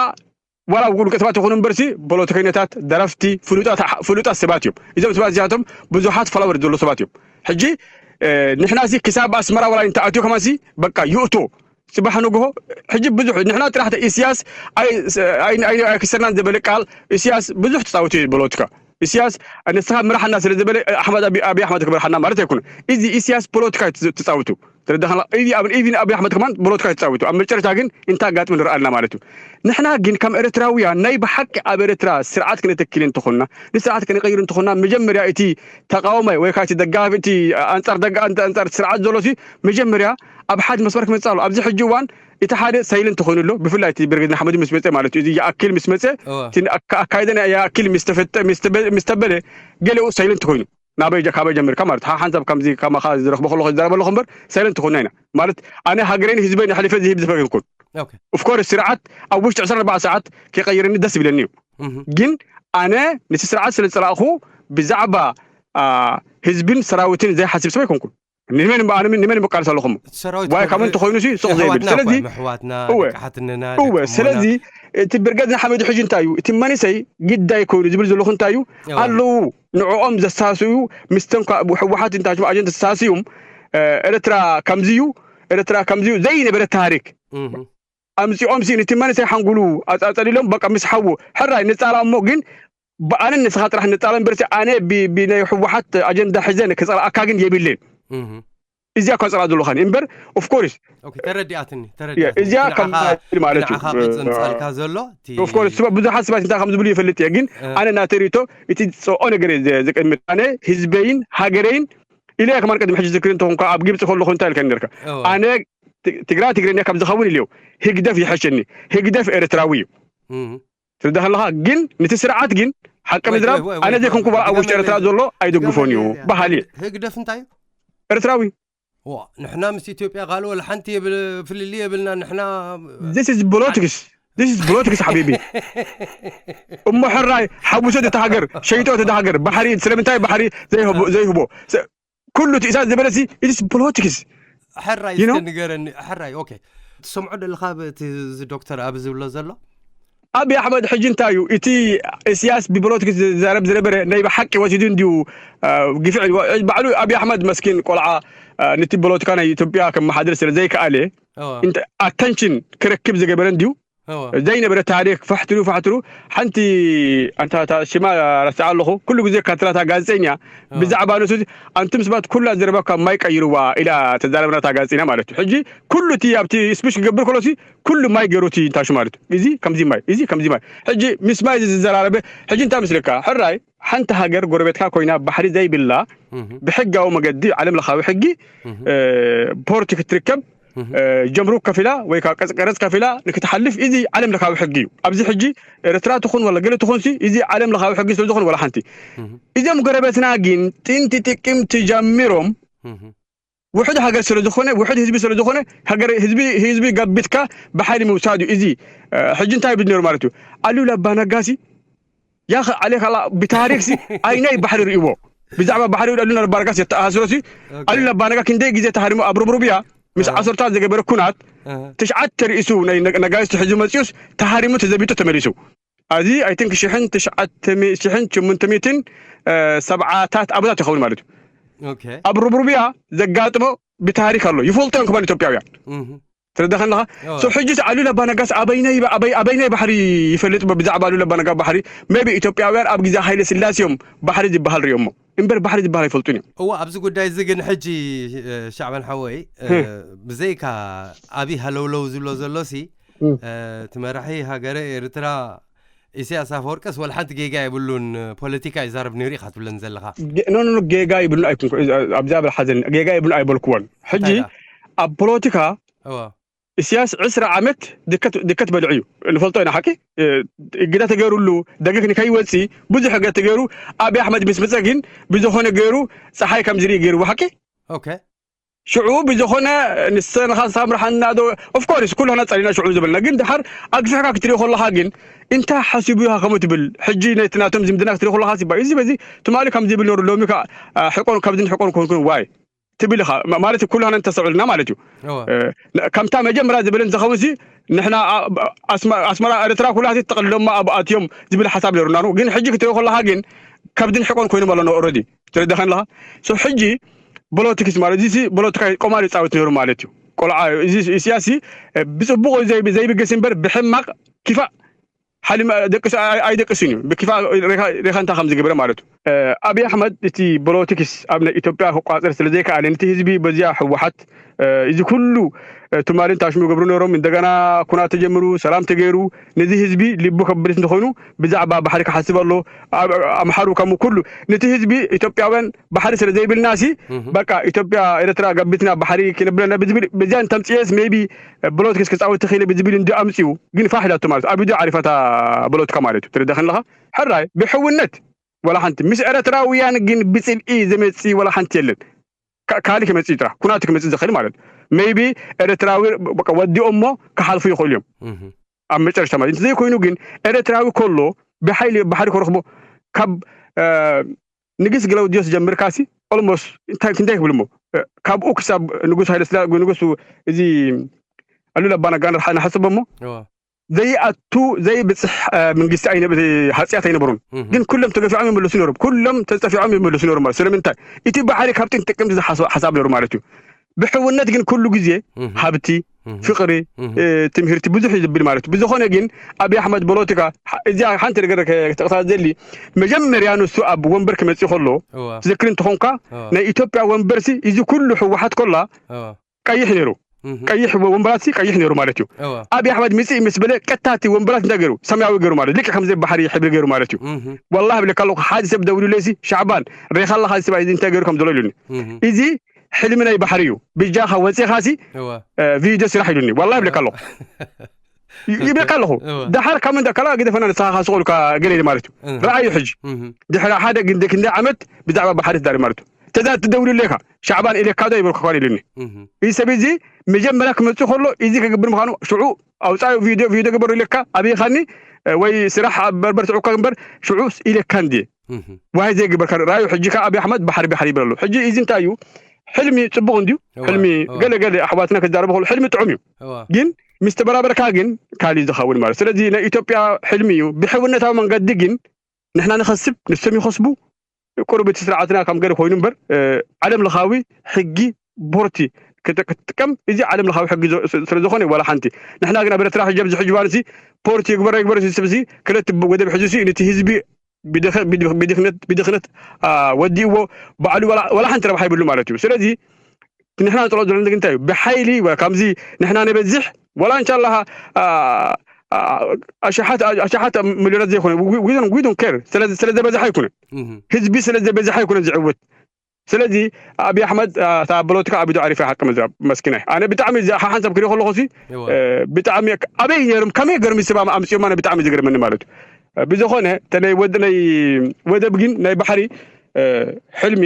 ዋላ ውልቀ ሰባት ይኹኑ እምበርሲ ፖለቲከኛታት፣ ደረፍቲ፣ ፍሉጣት ፍሉጣት ሰባት እዮም። እዞም ሰባት እዚኣቶም ብዙሓት ፎሎወር ዘሎ ሰባት እዮም። ሕጂ ንሕናሲ ክሳብ ኣስመራ ዋላ እንተኣትዩ ከማሲ በቃ ይእቶ ጽባሕ ንግሆ ሕጂ ብዙሕ ንሕና ጥራሕ ኢስያስ ኣይክሰርናን ዝበለ ቃል ኢስያስ ብዙሕ ተፃወቱ እዩ ፖለቲካ። ኢስያስ ንስኻ ምራሕና ስለ ዝበለ ኣሕመድ ኣብይ ኣሕመድ ክመርሓና ማለት ኣይኮነ። እዚ ኢስያስ ፖለቲካ ትፃወቱ ተረዳኸና። ኢዚ ኣብ ኢዚ ኣብይ ኣሕመድ ከማን ፖለቲካ ትፃወቱ ኣብ መጨረሻ ግን እንታይ ኣጋጥሚ ንርኣልና ማለት እዩ። ንሕና ግን ከም ኤርትራውያን ናይ ብሓቂ ኣብ ኤርትራ ስርዓት ክነተክል እንተኾንና ንስርዓት ክንቀይር እንተኾንና መጀመርያ እቲ ተቃዋማይ ወይ ከዓ እቲ ደጋፊ እቲ ኣንጻር ደጋ ኣንጻር ስርዓት ዘሎ ሲ መጀመርያ ኣብ ሓደ መስመር ክመጽእ ኣሎ። ኣብዚ ሕጂ እዋን እቲ ሓደ ሳይለንት ኮይኑ ኣሎ። ብፍላይ እቲ ብርጌድ ንሓመዱ ምስ መጸ ማለት እዩ። እዚ ይኣክል ምስ መጸ እቲ ኣካይደን ይኣክል ምስ ተበለ ገሊኡ ሳይለንት ኮይኑ ናበይ ካበይ ጀሚርካ ማለት ሓ- ሓንሳብ ከምዚ ከማኻ ዝረኽቦ ከለኹ ዝዛረበ ኣለኹ እምበር ሳይለንት ኮይኑ ኢና ማለት ኣነ ሃገረይን ህዝበይን ኣሕሊፈ ዝህብ ዝፈክንኩን ኦፍኮርስ ስርዓት ኣብ ውሽጢ ዕስራን ኣርባዕተን ሰዓት ከይቀይረኒ ደስ ይብለኒ እዩ። ግን ኣነ ነቲ ስርዓት ስለ ዝፀላእኹ ብዛዕባ ህዝብን ሰራዊትን ዘይሓስብ ሰብ ኣይኮንኩን። ንመን ንመን መቃልስ ኣለኹም ዋይ ካብ እንተኮይኑ ሲ ሱቕ ዘይብል ስለዚ እወ ስለዚ እቲ ብርገድ ንሓመዱ ሕጂ እንታይ እዩ እቲ መንእሰይ ግዳይ ኮይኑ ዝብል ዘለኹ እንታይ እዩ ኣለዉ ንዕኦም ዘሳስዩ ምስተን ህወሓት እንታይ ኣጀንዳ ተሳስዩም ኤርትራ ከምዚ እዩ ኤርትራ ከምዚ እዩ ዘይነበረ ታሪክ ኣምጺኦም ሲ ነቲ መንእሰይ ሓንጉሉ ኣጻጸሊሎም በቃ ምስ ሓዉ ሕራይ ንጻላ እሞ ግን ብኣነን ንስኻ ጥራሕ ንጻላ እምበርሲ ኣነ ብናይ ህወሓት ኣጀንዳ ሕዘ ክጸላኣካ ግን የብልን እዚኣ እኳ ጸላ ዘለኻኒ እምበር ኦፍኮርስ ተረዲኣትኒ ተረዲኣትኒ እዚኣ ከም ንዓኻ ማለት እዩ ንዓኻ ቅጽ ምጻልካ ዘሎ እቲ ኦፍኮርስ ስባ ብዙሓት ሰባት እንታይ ከም ዝብሉ ይፈልጥ እየ ግን ኣነ ናተይ ርእቶ እቲ ጽኦ ነገር እየ ዘ- ዘቀምጥ ኣነ ህዝበይን ሃገረይን ኢለ እየ ከማን ቅድሚ ሕጂ ዝክር እንተኾንካ ኣብ ግብፂ ከለኹ እንታይ ኢልካ ነርካ ኣነ ት- ትግራ ትግርኛ ካብ ዝኸውን ኢልዮ ህግደፍ ይሐሸኒ ህግደፍ ኤርትራዊ እዩ ትርዳ ከለኻ ግን ነቲ ስርዓት ግን ሓቂ ምዝራብ ኣነ ዘይኮንኩ ኣብ ውሽጢ ኤርትራ ዘሎ ኣይደግፎን እዩ በሃሊ እየ ህግደፍ እንታይ እዩ ኤርትራዊ ዋ ንሕና ምስ ኢትዮጵያ ካልእ ወላ ሓንቲ የብል- ፍልልይ የብልና ንሕና this is politics this is politics ሓቢቢ እሞ ሕራይ ሓውሶ እቲ ሃገር ሸይጦ እቲ ሃገር ባሕሪ ስለምንታይ ባሕሪ ዘይህቦ ዘይህቦ ስ- ኩሉ ትእዛዝ ዝበለሲ it's politics ሕራይ You know? እስከ ንገረኒ ሕራይ ኦኬ ትሰምዖ ዘለኻ እቲ እዚ ዶክተር ኣብ ዝብሎ ዘሎ ኣብይ ኣሕመድ ሕጂ እንታይ እዩ እቲ እስያስ ብፖለቲክስ ዝዛረብ ዝነበረ ናይ ብሓቂ ወሲዱ እንድዩ ግፍዒ ባዕሉ ኣብይ ኣሕመድ መስኪን ቆልዓ ነቲ ፖለቲካ ናይ ኢትዮጵያ ከመሓድር ስለ ዘይከኣለ ኣተንሽን ክረክብ ዝገበረ እንድዩ ዘይነበረ ታሪክ ፋሕትሩ ፋሕትሩ ሓንቲ ኣንታ ሽማ ረስዓ ኣለኹ ኩሉ ግዜ ካትላታ ጋዜጠኛ ብዛዕባ ንሱ ኣንቱም ሰባት ኩላ ዘረባካ ማይ ቀይርዋ ኢላ ተዛረብናታ ጋዜጠኛ ማለት እዩ ሕጂ ኩሉ እቲ ኣብቲ ስፒች ክገብር ከሎሲ ኩሉ ማይ ገይሩ እቲ ታሹ ማለት እዩ እዚ ከምዚ ማይ እዚ ከምዚ ማይ ሕጂ ምስ ማይ እዚ ዝዘራረበ ሕጂ እንታይ ምስልካ ሕራይ ሓንቲ ሃገር ጎረቤትካ ኮይና ባሕሪ ዘይብላ ብሕጋዊ መገዲ ዓለም ለኻዊ ሕጊ ፖርቲ ክትርከብ ጀምሩክ ከፊላ ወይ ከዓ ቀረፅ ከፊላ ንክትሓልፍ እዚ ዓለም ለካዊ ሕጊ እዩ ኣብዚ ሕጂ ኤርትራ ትኹን ወላ ገለ ትኹን እዚ ዓለም ለካዊ ሕጊ ስለዝኾን ወላ ሓንቲ እዞም ጎረቤትና ግን ጥንቲ ጥቅምቲ ጀሚሮም ውሕድ ሃገር ስለዝኾነ ውሕድ ህዝቢ ስለዝኾነ ህዝቢ ገቢትካ ብሓይሊ ምውሳድ እዩ እዚ ሕጂ እንታይ ይብል ነሩ ማለት እዩ ኣሉላ ኣባነጋሲ ያኸ ዓሌ ካላ ብታሪክ ሲ ኣይናይ ባሕሪ ርእይዎ ብዛዕባ ባሕሪ ኣሉላ ኣባነጋሲ የተኣሳስሮ ሲ ኣሉላ ኣባነጋ ክንደይ ግዜ ተሃሪሙ ኣብ ሩብሩብያ ምስ ዓሰርታት ዝገበረ ኩናት ትሽዓተ ርእሱ ናይ ነጋይስቱ ሕዚ መፅኡስ ተሃሪሙ ተዘቢጡ ተመሊሱ ኣዚ ኣይቲንክ ሽሕን ትሽዓተ ሽሕን ሽሙንተ ሚእትን ሰብዓታት ኣበታት ይኸውን ማለት እዩ ኣብ ሩብሩብያ ዘጋጥሞ ብታሪክ ኣሎ ይፈልጦ እዮም ክማን ኢትዮጵያውያን ትረዳኸ ኣለኻ ሶ ሕጂስ ኣሉላ ኣባነጋስ ኣበይናይ ባሕሪ ይፈልጥ ብዛዕባ ኣሉላ ኣባነጋ ባሕሪ ሜቢ ኢትዮጵያውያን ኣብ ግዜ ሃይለ ስላሴ እዮም ባሕሪ ዝበሃል ሪኦሞ እምበር ባሕሪ ዝበሃል ኣይፈልጡን እዮም እዋ ኣብዚ ጉዳይ እዚ ግን ሕጂ ሻዕባን ሓወይ ብዘይካ ኣብይ ሃለውለው ዝብሎ ዘሎ ሲ እቲ መራሒ ሃገረ ኤርትራ ኢሳያስ ኣፈወርቅስ ወላ ሓንቲ ጌጋ የብሉን ፖለቲካ ይዛረብ ነይሩ ኢኻ ትብለን ዘለኻ ኖ ኖ ጌጋ ይብሉ ኣይኩንኩ ኣብዛ በል ሓዘን ጌጋ ይብሉ ኣይበልኩዎን ሕጂ ኣብ ፖለቲካ እስያስ ዕስራ ዓመት ድከት ድከት በልዑ እዩ። ንፈልጦ ኢና ሓቂ። እግዳ ተገይሩሉ፣ ደገ ንከይወፂ ብዙሕ እግዳ ተገይሩ። ኣብይ ኣሕመድ ምስ መፀ ግን ብዝኾነ ገይሩ ፀሓይ ከም ዝርኢ ገይርዎ ሓቂ። okay ሽዑ ብዝኾነ ንሰንኻ ሳምርሓና ዶ? Of course ኩሉ ሆና ጸሊና ሽዑ ዝበልና ግን ድሓር ኣግፊሕካ ክትሪኦ ከለኻ ግን እንታይ ሓሲቡ ኢኻ ከምኡ ትብል? ሕጂ ነቲ ናቶም ዝምድና ክትሪኦ ከለኻ ሲባ እዚ በዚ ትማሊ ከም ዝብል ነሩ ሎሚ ከ ሕቆን ካብዝን ሕቆን ኮንኩን ዋይ ትብል ኢኻ ማለት ኩሉ ሆና እንተሰብዕልና ማለት እዩ። ከምታ መጀመርያ ዝበለን ዝኸውን ሲ ንሕና ኣስመራ ኤርትራ ኩላቲ ተቐልሎማ ኣብ ኣትዮም ዝብል ሓሳብ ነሩና ግን ሕጂ ክትሪኦ ከለኻ ግን ከብድን ሕቆን ኮይኖም ኣለና ኦረዲ ትረዳኸን ኣለኻ። So ሕጂ ፖለቲክስ ማለት እዚ ፖለቲካ ቆማር ይፃወት ነሩ ማለት እዩ። ቆልዓ እዚ ኢሳያስ ብፅቡቅ ዘይብገስ እምበር ብሕማቅ ኪፋእ ሓሊም ደቅስ ኣይደቅስን እዩ። ብኪፋእ ሬኻ እንታይ ከም ዝገብረ ማለት እዩ። ኣብይ ኣሕመድ እቲ ፖለቲክስ ኣብ ናይ ኢትዮጵያ ክቋፀር ስለ ዘይከኣለ ነቲ ህዝቢ በዚያ ህወሓት እዚ ኩሉ ትማሊ ታሽሙ ገብሩ ነሮም እንደገና ኩናት ተጀምሩ ሰላም ተገይሩ ነዚ ህዝቢ ልቡ ከብድስ እንተኾይኑ ብዛዕባ ባሕሪ ክሓስብ ኣሎ። ኣምሓሩ ከምኡ ኩሉ ነቲ ህዝቢ ኢትዮጵያውያን ባሕሪ ስለ ዘይብልና ሲ በቃ ኢትዮጵያ ኤርትራ ገቢትና ባሕሪ ክነብለና ብዝብል በዚያን ተምፅኤስ maybe ፖለቲክስ ክፃወት ተኽኢለ ብዝብል እንዲ ኣምፅኡ ግን ፋሕ ኢላቶ ማለት ኣብዩ ዓሪፋታ ፖለቲካ ማለት እዩ። ትርዳኸን ኣለኻ ሕራይ ብሕውነት ወላ ሓንቲ ምስ ኤርትራውያን ግን ብፅልኢ ዝመፅእ ወላ ሓንቲ የለን። ካልእ ክመፅእ ጥራ ኩናት ክመፅእ ዝኽእል ማለት maybe ኤርትራዊ ወዲኦሞ ክሓልፉ ይኽእሉ እዮም። ኣብ መጨረሽታ ማለት እንተዘይኮይኑ ግን ኤርትራዊ ከሎ ብሓይሊ ባሕሪ ክረኽቦ ካብ ንግስ ግላውዲዮስ ጀምርካሲ ኦልሞስ እንታይ ክንደይ ክብል እሞ ካብኡ ክሳብ ንጉስ ሃይለ ስላ ንጉስ እዚ ኣሉላ ኣባነጋ ንሓስቦ እሞ ዘይኣቱ ዘይብፅሕ መንግስቲ ኣይነብ- ሃፅያት ኣይነበሩን። ግን ኩሎም ተገፊዖም ይመለሱ ነሮም። ኩሎም ተፀፊዖም ይመለሱ ነሮም ማለት ስለምንታይ እቲ ባሕሪ ካብ ጥንቲ ጥቅምቲ ዝሓስብ ሓሳብ ነሩ ማለት እዩ። ብሕውነት ግን ኩሉ ግዜ ሃብቲ፣ ፍቅሪ፣ ትምህርቲ ብዙሕ እዩ ዝብል ማለት እዩ። ብዝኾነ ግን ኣብይ ኣሕመድ ፖለቲካ እዚኣ ሓንቲ ነገር ክጠቕሳ ዘሊ መጀመርያ ንሱ ኣብ ወንበር ክመፅእ ከሎ ትዝክር እንትኾንካ ናይ ኢትዮጵያ ወንበርሲ እዚ ኩሉ ህወሓት ከላ ቀይሕ ነይሩ ቀይሕ ወንበራት ቀይሕ ነይሩ ማለት እዩ። ኣብይ ኣሕመድ ምፅእ ምስ በለ ቀታቲ ወንበራት እንታይ ገይሩ ሰማያዊ ገይሩ ማለት ልክዕ ከምዚ ባሕሪ ሕብሪ ገይሩ ማለት እዩ። ዋላ ብለካ ኣለኹ ሓደ ሰብ ደውሉለይሲ ሻዕባን ሬኻ ኣለኻ እዚ ሰብኣይ እዚ እንታይ ገይሩ ከም ዘሎ ኢሉኒ። እዚ ሕልሚ ናይ ባሕሪ እዩ። ብጃኻ ወፂኻሲ ቪድዮ ስራሕ ኢሉኒ። ዋላ ብለካ ኣለኹ ይብለካ ኣለኹ። ዳሓር ካብ ምንዳ ካላ ግደፈና ንስኻ ካስቆልካ ገለ ኢለ ማለት እዩ። ረኣዩ ሕጂ ድሕሪ ሓደ ግን ክንደይ ዓመት ብዛዕባ ባሕሪ ትዛረብ ማለት እዩ። ተዛ ትደውልለካ ሻዕባን ኢለካ ዶ ይበልኩ ኳን ኢሉኒ። እዚ ሰብ እዚ መጀመርያ ክመፅእ ከሎ እዚ ክገብር ምዃኑ ሽዑ ኣውፃዩ ቪድዮ ቪድዮ ግበሩ ኢለካ ኣብይኻኒ ወይ ስራሕ ኣብ በርበር ትዕኳ ግንበር ሽዑ ኢለካ እንድየ ዋይ ዘይግበርካ ራዩ ሕጂ ከ ኣብይ ኣሕመድ ባሕሪ ባሕሪ ይብል ኣሎ። ሕጂ እዚ እንታይ እዩ ሕልሚ ፅቡቅ እንድዩ። ሕልሚ ገለ ገለ ኣሕዋትና ክዛረቡ ከሎ ሕልሚ ጥዑም እዩ። ግን ምስ ተበራበርካ ግን ካሊእ ዝኸውን ማለት ስለዚ ናይ ኢትዮጵያ ሕልሚ እዩ። ብሕውነታዊ መንገዲ ግን ንሕና ንኸስብ ንሶም ይኸስቡ። ቁሩብ እቲ ስርዓትና ከም ገለ ኮይኑ እምበር ዓለም ለኻዊ ሕጊ ቦርቲ ክትጥቀም እዚ ዓለም ለኻዊ ሕጊ ስለ ዝኾነ ዋላ ሓንቲ ንሕና ግን ኣብ ኤርትራ ሕጂ ኣብዚ ሕጂ እዋን እዚ ፖርቲ ይግበረ ይግበረ እዚ ሰብ እዚ ክለት ወደብ ሕዚ እዚ ነቲ ህዝቢ ብድኽነት ብድኽነት ወዲእዎ ባዕሉ ዋላ ሓንቲ ረብሓ ይብሉ ማለት እዩ። ስለዚ ንሕና ንጥሎ ዘለና ግን እንታይ እዩ ብሓይሊ ከምዚ ንሕና ነበዝሕ ዋላ እንሻላ ኣሽሓት ኣሽሓት ሚልዮናት ዘይኮነ ዊዶን ኬር ስለ ዘበዝሓ ኣይኮነ ህዝቢ ስለ ዘበዝሓ ኣይኮነ ዝዕወት። ስለዚ ኣብይ ኣሕመድ እታ ፖለቲካ ኣቢዱ ዓሪፋ ሓቂ መዝራብ መስኪናይ ኣነ ብጣዕሚ ሓንሳብ ክሪኦ ከለኹ ሲ ብጣዕሚ ኣበይ ነይሮም ከመይ ገርም ይስባ ኣምፅኦም ኣነ ብጣዕሚ ዝገርመኒ ማለት እዩ። ብዝኾነ ተለይ ወድ ናይ ወደብ ግን ናይ ባሕሪ ሕልሚ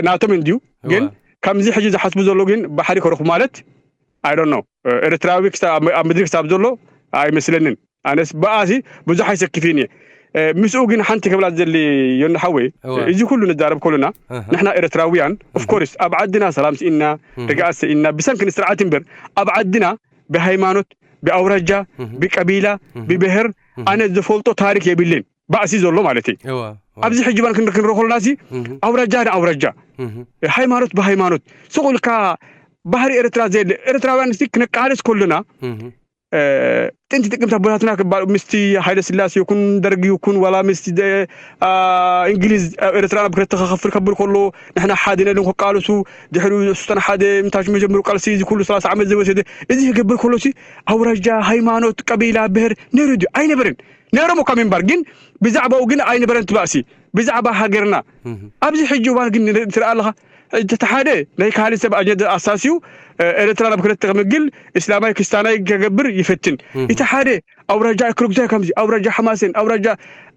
ናቶም እንድዩ። ግን ከምዚ ሕጂ ዝሓስቡ ዘሎ ግን ባሕሪ ክረኽቡ ማለት ኣይ ዶንት ኖ ኤርትራዊ ክሳብ ኣብ ምድሪ ክሳብ ዘሎ ኣይመስለንን። ኣነስ ብኣሲ ብዙሕ ኣይሰክፍን እየ። ምስኡ ግን ሓንቲ ክብላ ዘሊ ዮኒ ሓወይ እዚ ኩሉ ንዛረብ ከሉና ንሕና ኤርትራውያን ኦፍኮርስ ኣብ ዓድና ሰላም ስኢና ርግኣት ስኢና ብሰንኪ ንስርዓት እምበር ኣብ ዓድና ብሃይማኖት ብኣውራጃ ብቀቢላ ብብሄር ኣነ ዝፈልጦ ታሪክ የብልን። ባእሲ ዘሎ ማለት እዩ። ኣብዚ ሕጂ ባን ክንርኢ ከለና ሲ ኣውራጃ ንኣውራጃ ሃይማኖት ብሃይማኖት ስቕ ኢልካ ባህሪ ኤርትራ ዘየለ ኤርትራውያን ሲ ክነቃልስ ከሉና ጥንቲ ጥቅምቲ ኣቦታትና ክባል ምስቲ ሃይለ ስላሴ ይኩን ደርጊ ይኩን ዋላ ምስቲ እንግሊዝ ኣብ ኤርትራ ናብ ክልተ ክኸፍል ከብል ከሎ ንሕና ሓደ ነልን ክቃልሱ ድሕሪ ሱስታን ሓደ ምታሽ መጀመሩ ቃልሲ እዚ ኩሉ ሰላሳ ዓመት ዝወሰደ እዚ ክገብር ከሎ ሲ ኣውራጃ ሃይማኖት ቀቢላ ብሄር ነይሩ ድዩ ኣይነበረን። ነይሮም እኳ ምንባር ግን ብዛዕባኡ ግን ኣይነበረን ትባእሲ ብዛዕባ ሃገርና ኣብዚ ሕጂ እዋን ግን ትርኢ ኣለኻ እቲ ሓደ ናይ ካህሊ ሰብ ኣጀንዳ ኣሳስዩ ኤርትራ ናብ ክልተ ክምግል፣ እስላማይ ክስታናይ ከገብር ይፈትን። እቲ ሓደ ኣውራጃ ክርጉዛይ ከምዚ ኣውራጃ ሓማሴን ኣውራጃ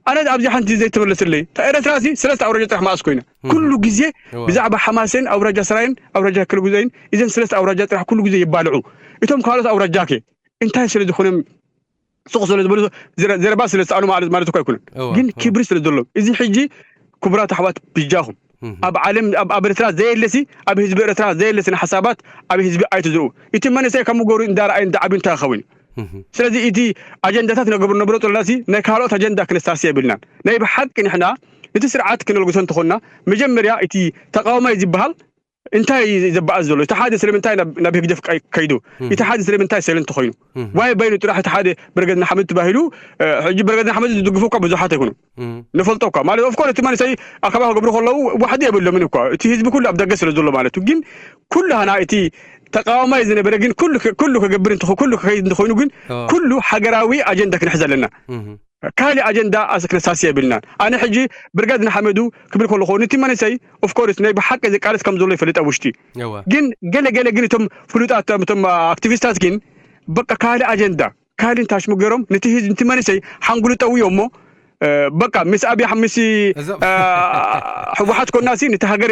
ኣነ ኣብዚ ሓንቲ ዘይተመለስለይ። ኤርትራ እዚ ሰለስተ ኣውራጃ ጥራሕ መኣስ ኮይና ኩሉ ግዜ ብዛዕባ ሓማሴን ኣውራጃ ሰራይን ኣውራጃ ክርጉዛይን እዘን ሰለስተ ኣውራጃ ጥራሕ ኩሉ ግዜ ይባልዑ። እቶም ካልኦት ኣውራጃ ከ እንታይ ስለ ዝኾነ ሱቕ ስለ ዝበሉ ዘረባ ስለ ዝሰኣኑ ማለት ማለት እኮ ኣይኮነን። ግን ክብሪ ስለ ዘለዎም እዚ ሕጂ ክቡራት ኣሕዋት ብጃኹም ኣብ ዓለም ኣብ ኤርትራ ዘየለሲ ኣብ ህዝቢ ኤርትራ ዘየለሲ ሓሳባት ኣብ ህዝቢ ኣይትዝርኡ። እቲ መንእሰይ ከም ገሩ እንዳረኣይ እንዳዓብዩ እንታይ ክኸውን እዩ? ስለዚ እቲ ኣጀንዳታት ነገብር ነብሮ ጥላሲ ናይ ካልኦት ኣጀንዳ ክነስታሲ የብልናን። ናይ ብሓቂ ንሕና እቲ ስርዓት ክነልግሶ እንተኾንና መጀመርያ እቲ ተቃዋማይ ዝበሃል እንታይ እዩ ዘበኣስ ዘሎ? እቲ ሓደ ስለምንታይ ናብ ህግደፍ ከይዱ? እቲ ሓደ ስለምንታይ ሰለንት ኮይኑ? ዋይ በይኑ ጥራሕ እቲ ሓደ ብርገድ ንሓመድ ተባሂሉ። ሕጂ ብርገድ ንሓመድ ዝድግፉ እኳ ብዙሓት ኣይኮኑን። ንፈልጦ እኳ ማለት ኦፍኮር እቲ መንእሰይ ኣከባ ክገብሩ ከለዉ ዋሕዲ የብሎምን እኳ። እቲ ህዝቢ ኩሉ ኣብ ደገ ስለ ዘሎ ማለት እዩ። ግን ኩሉ ሃና እቲ ተቃዋማይ ዝነበረ ግን ኩሉ ከገብር ኩሉ ክኸይድ እንተኮይኑ ግን ኩሉ ሃገራዊ ኣጀንዳ ክንሕዝ ኣለና። ካልእ ኣጀንዳ ኣስ ክነሳሲ የብልናን። ኣነ ሕጂ ብርጋድ ንሓመዱ ክብል ከለኹ ነቲ መንእሰይ ኦፍኮርስ ናይ ብሓቂ ዝቃለስ ከም ዘሎ ይፈልጥ ኣብ ውሽጢ። ግን ገለ ገለ ግን እቶም ፍሉጣት እቶም ኣክቲቪስታት ግን በቃ ካልእ ኣጀንዳ ካልእ እንታሽሙ ገይሮም ነቲ ህዝቢ ነቲ መንእሰይ ሓንጉሉ ጠውዮ እሞ በቃ ምስ ኣብያ ምስ ህወሓት ኮናሲ ነቲ ሃገር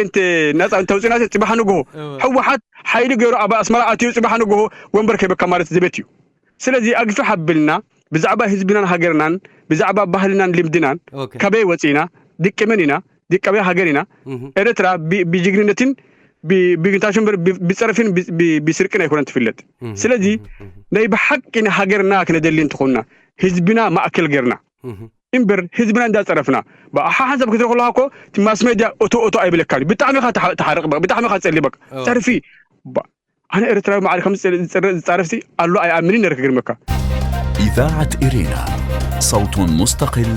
ነፃ እንተውፅናሲ ፅባሕ ንግሆ ህወሓት ሓይሊ ገይሩ ኣብ ኣስመራ ኣትዩ ፅባሕ ንግሆ ወንበር ከይበካ ማለት ዘበት እዩ። ስለዚ ኣግፍሕ ኣብልና ብዛዕባ ህዝብናን ሃገርናን ብዛዕባ ባህልናን ልምድናን ካበይ ወፂና ድቂ መን ኢና ድቀበይ ሃገር ኢና። ኤርትራ ብጅግንነትን ብግንታሽ እምበር ብፀረፊን ብስርቅን ኣይኮነን ትፍለጥ። ስለዚ ናይ ብሓቂ ንሃገርና ክነደሊ እንትኾንና ህዝብና ማእከል ገርና እምበር ህዝብና እንዳፀረፍና ብሓሓንሳብ ክትርኢ ከለካ እኮ ማስ ሜድያ እቶ እቶ ኣይብለካን። ብጣዕሚ ኢኻ ትሓርቅ፣ ብጣዕሚ ኢኻ ትፀሊ። በቃ ፀርፊ ኣነ ኤርትራዊ ማዕረ ከም ዝፃረፍሲ ኣሎ ኣይኣምንን ነረ ክግርመካ። إذاعة إرينا، صوت مستقل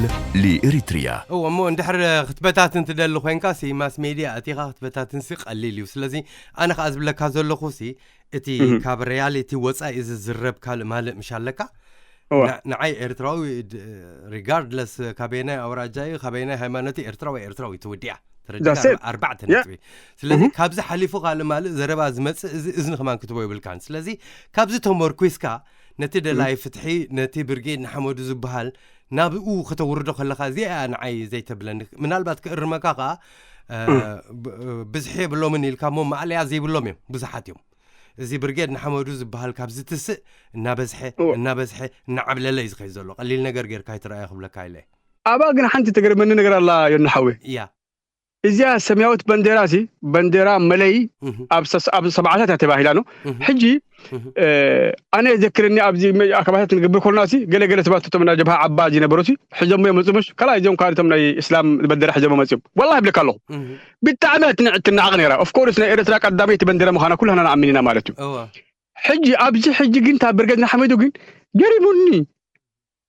لإريتريا. እዎ እሞ እንድሕር ክትበታትን ትደሊ ኮይንካ ሲ ማስ ሜድያ ኣቲኻ ክትበታትንሲ ቀሊል እዩ። ስለዚ ኣነ ከዓ ዝብለካ ዘለኹ ሲ እቲ ካብ ሪያሊቲ ወፃኢ ዝዝረብ ካልእ ማልእ ምሽ ኣለካ ንዓይ ኤርትራዊ ሪጋርድለስ ካበየናይ ኣውራጃ እዩ ካበየናይ ሃይማኖት ኤርትራዊ ኤርትራዊ ትውዲያ ተረዲካ ኣርባዕተ ነጥቢ። ስለዚ ካብዚ ሓሊፉ ካልእ ማልእ ዘረባ ዝመፅእ እዚ እዝኒ ከማን ክትቦ ይብልካን። ስለዚ ካብዚ ተመርኩስካ ነቲ ደላይ ፍትሒ ነቲ ብርጌድ ንሓመዱ ዝበሃል ናብኡ ከተውርዶ ከለካ እዚኣ ንዓይ ዘይተብለኒ። ምናልባት ክእርመካ ከዓ ብዝሒ የብሎምን ኢልካ እሞ ማዕለያ ዘይብሎም እዮም ብዙሓት እዮም። እዚ ብርጌድ ንሓመዱ ዝበሃል ካብ ዝትስእ እናበዝሐ እናበዝሐ እናዓብለለ እዩ ዝኸይድ ዘሎ። ቀሊል ነገር ጌርካ ኣይትረኣዮ ክብለካ ኢለ። ኣባ ግን ሓንቲ ተገርመኒ ነገር ኣላ ዮኒ ሓወይ። እያ እዚኣ ሰማያዊት በንዴራ ሲ በንዴራ መለይ ኣብ ሰብዓታት እያ ተባሂላ ነው። ሕጂ ኣነ የዘክርኒ ኣብዚ ኣካባታት ንገብር ኮልና ሲ ገለገለ ሰባት እቶም ናይ ጀብሃ ዓባ ዝነበሩ ሲ ሕዞሞ የመፁ ምሽ ካልኣ እዚኦም ካልእ እቶም ናይ እስላም በንዴራ ሕዞሞ መፅኦም ወላ ይብለካ ኣለኹ። ብጣዕሚ ትንዕት ትናዓቕ ነይራ። ኦፍኮርስ ናይ ኤርትራ ቀዳመይቲ በንዴራ ምዃና ኩላህና ንኣምን ኢና ማለት እዩ። ሕጂ ኣብዚ ሕጂ ግን እታ ብርገድ ንሓመዱ ግን ገሪሙኒ።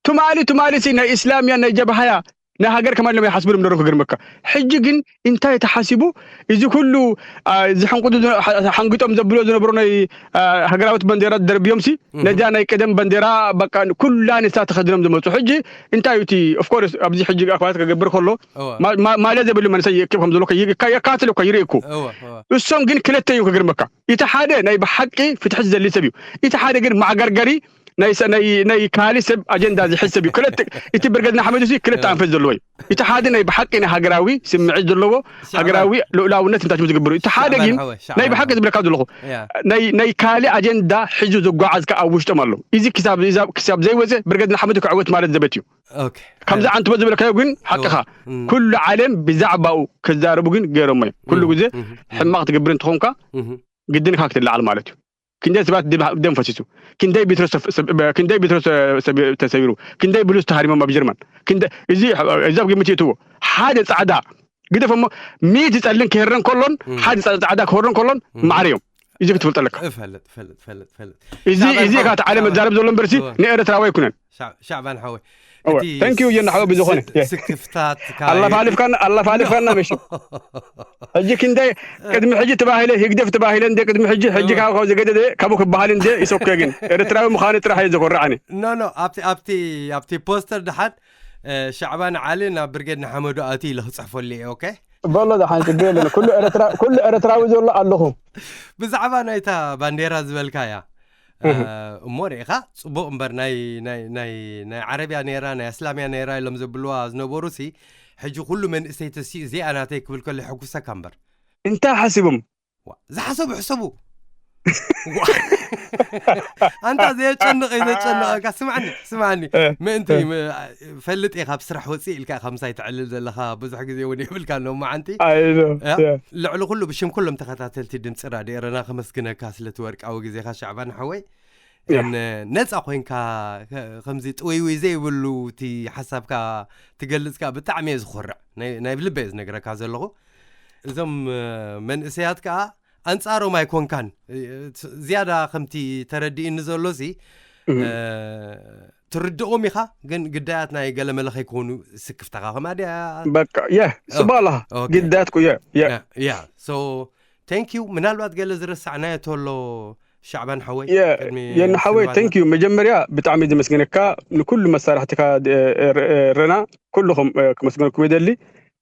ትማሊ ትማሊ ሲ ናይ እስላምያ ናይ ጀብሃያ ናይ ሃገር ከማን ኢሎም ይሓስቡ ነበሩ ክግርመካ። ሕጂ ግን እንታይ ተሓሲቡ እዚ ኩሉ ዝሕንቁዱ ሓንጊጦም ዘብሎ ዝነበሩ ናይ ሃገራዊት በንዴራ ደርብዮም ሲ ነዛ ናይ ቀደም በንዴራ በቃ ኩላ ንሳ ተኸድኖም ዝመፁ። ሕጂ እንታይ እዩ እቲ ኦፍኮርስ ኣብዚ ሕጂ ኣክባራት ክገብር ከሎ ማለት ዘብሉ መንሰይ ይእክብ ከም ዘሎ የካትል እኮ ይርኢ እኮ። እሶም ግን ክልተ እዩ ክግርመካ። እቲ ሓደ ናይ ብሓቂ ፍትሒ ዝደሊ ሰብ እዩ። እቲ ሓደ ግን ማዕገርገሪ ናይ ካልእ ሰብ ኣጀንዳ ዝሕዝ ሰብ እዩ። ክልተ እቲ ብርገድ ንሓመዱ ሲ ክልተ ኣንፈት ዘለዎ እዩ። እቲ ሓደ ናይ ብሓቂ ናይ ሃገራዊ ስምዒት ዘለዎ ሃገራዊ ልኡላውነት እንታይ ዝገብሩ። እቲ ሓደ ግን ናይ ብሓቂ ዝብለካ ዘለኹ ናይ ካልእ ኣጀንዳ ሒዙ ዝጓዓዝ ከኣ ኣብ ውሽጦም ኣሎ። እዚ ክሳብ ዘይወፀ ብርገድ ንሓመዱ ክዕወት ማለት ዘበት እዩ። ከምዚ ዓንትቦ ዝበልካዮ ግን ሓቅኻ ኩሉ ዓለም ብዛዕባኡ ክዛረቡ ግን ገይሮሞ እዮም። ኩሉ ግዜ ሕማቕ ትገብር እንትኾንካ ግድንካ ክትለዓል ማለት እዩ። ክንደይ ሰባት ደም ፈሲሱ ክንደይ ቤትሮ ክንደይ ቤትሮ ተሰቢሩ ክንደይ ብሉስ ተሃሪሞም ኣብ ጀርመን እዚ እዚ ኣብ ግምት ይእትዎ ሓደ ጻዕዳ ግደፍ እሞ ሚእቲ ጸሊም ክህረን ከሎን ሓደ ጻዕዳ ክህረን ከሎን ማዕረ እዮም። እዚ ክትፈልጥ ኣለካ። እፈልጥ እፈልጥ እፈልጥ እፈልጥ። እዚ እዚ ካብ ዓለም መዛረብ ዘሎ እምበርሲ ንኤርትራዊ ኣይኩነን። ሻዕባን ሓወይ ተንኪዩ ጀና ሓወ ብዝኾነ ስክፍታት ኣላፋልፍካና ኣላፋልፍካና መሽ ሕጂ ክንደይ ቅድሚ ሕጂ ተባሂለ ህግደፍ ተባሂለ እንደ ቅድሚ ሕጂ ሕጂ ካብ ካብ ዝገደደ ካብኡ ክበሃል እንደ ይሰኮ ግን ኤርትራዊ ምዃኑ ጥራሕ እየ ዘኮርዓኒ። ኖ ኖ ኣብቲ ኣብቲ ኣብቲ ፖስተር ድሓን ሻዕባን ዓሊ ናብ ብርጌድ ንሓመዱ ኣትዩ ኢለ ክፅሕፈሉ እየ። ኦኬ በሎ ደሓን ችግር የለን። ኩሉ ኤርትራ ኩሉ ኤርትራዊ ዘሎ ኣለኹ። ብዛዕባ ናይታ ባንዴራ ዝበልካ እያ። እሞ ርኢኻ ጽቡቕ እምበር ናይ ናይ ናይ ናይ ዓረብያ ነይራ ናይ ኣስላምያ ነይራ ኢሎም ዘብልዋ ዝነበሩ ሲ ሕጂ ኩሉ መንእሰይ ተሲኡ እዚኣ ናተይ ክብል ከሎ ይሕጉሰካ እምበር። እንታይ ሓሲቦም? ዝሓሰቡ ሕሰቡ። ኣንታ ዘየጨንቕ እዩ ዘጨንቐካ። ስማዕኒ ስማዕኒ ምእንቲ ፈልጥ እየ ካብ ስራሕ ወፅእ ኢልካ ኢኻ ምሳይ ትዕልል ዘለኻ ብዙሕ ግዜ እውን የብልካ ኣሎ መዓንቲ። ልዕሊ ኩሉ ብሽም ኩሎም ተኸታተልቲ ድምፂ ራድዮ ኤረና ከመስግነካ ስለቲ ወርቃዊ ግዜኻ ሻዕባን ሓወይ። ነፃ ኮይንካ ከምዚ ጥውይውይ ዘይብሉ እቲ ሓሳብካ ትገልፅካ ብጣዕሚ እየ ዝኮርዕ። ናይ ልበ እየ ዝነግረካ ዘለኹ። እዞም መንእሰያት ከዓ ኣንፃሮም ኣይኮንካን። ዝያዳ ከምቲ ተረዲእኒ ዘሎ ሲ ትርድኦም ኢኻ፣ ግን ግዳያት ናይ ገለመለ ከይኮኑ ስክፍታኻ ከማ ድያ? በቃ የ ጽባ ኣለኻ ግዳያት ኩየ የ ያ so thank you። ምናልባት ገለ ዝረሳዕናዮ ተሎ ሻዕባን ሓወይ የን ሓወይ thank you። መጀመርያ ብጣዕሚ ዘመስገነካ ንኩሉ መሳርሕትካ ረና ኩልኹም ክመስገነኩም ይደሊ።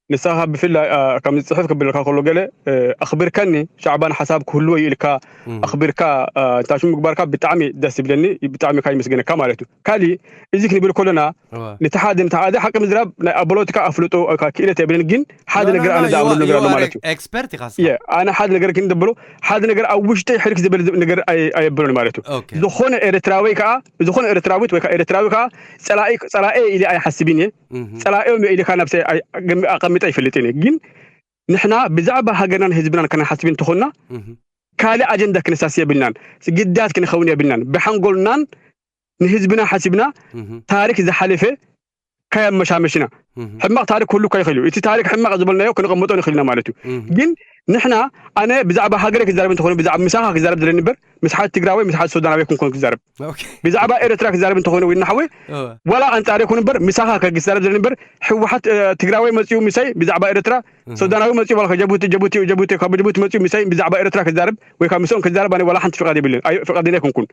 ንስኻ ብፍላይ ከምዚ ጽሑፍ ክብለካ ከሎ ገለ ኣኽብርከኒ ሻዕባን ሓሳብ ክህልዎ እዩ ኢልካ ኣኽብርካ እንታሽሙ ምግባርካ ብጣዕሚ ደስ ይብለኒ። ብጣዕሚ ካ ይመስገነካ ማለት እዩ። ካሊ እዚ ክንብል ከለና ንቲ ሓደ ንቲ ሓደ ሓቂ ምዝራብ ናይ ኣቦሎትካ ኣፍልጦ ክእለት የብልን። ግን ሓደ ነገር ኣነ ዝኣምር ነገር ኣሎ ማለት እዩ። ኤክስፐርት ኢኻ። ኣነ ሓደ ነገር ግን ደብሎ ሓደ ነገር ኣብ ውሽጠይ ሕልክ ዝብል ነገር ኣየብሎን ማለት እዩ። ዝኾነ ኤርትራዊ ከዓ ዝኾነ ኤርትራዊት ወይ ኤርትራዊ ከዓ ጸላኢ ኢለ ኣይሓስብን እየ። ጸላኢኦም ኢልካ ናብሰ ኣቐሚጠ ይፈልጥን እየ። ግን ንሕና ብዛዕባ ሃገርናን ህዝብናን ከነሓስብ እንተኾንና ካልእ ኣጀንዳ ክንሳሲ የብልናን። ግዳያት ክንኸውን የብልናን። ብሓንጎልናን ንህዝብና ሓሲብና ታሪክ ዝሓለፈ ከየመሻመሽና ሕማቕ ታሪክ ኩሉ ከይኽእል እዩ። እቲ ታሪክ ሕማቕ ዝበልናዮ ክንቐምጦ ንኽእል ኢና ማለት እዩ። ግን ንሕና ኣነ ብዛዕባ ሃገረ ክዛረብ እንተኾነ ብዛዕባ ምሳኻ ክዛረብ ዘለኒ እምበር ምስ ሓደ ትግራወይ ምስ ሓደ ሱዳናዊ ክንኮን ክዛረብ ብዛዕባ ኤርትራ ክዛረብ እንተኾነ ወይ ናሓወይ ዋላ ኣንጻር ይኹን እምበር ምሳኻ ክዛረብ ዘለኒ እምበር ሕወሓት ትግራወይ መፅኡ ምሳይ ብዛዕባ ኤርትራ ሱዳናዊ መፅኡ ዋላ ጀቡቲ ጀቡቲ ጀቡቲ ካብ ጀቡቲ መፅኡ ምሳይ ብዛዕባ ኤርትራ ክዛረብ ወይ ካብ ምስኦም ክዛረብ ኣነ ዋላ ሓንቲ ፍቃድ የብልን። ፍቃደኛ ኣይኮንኩን።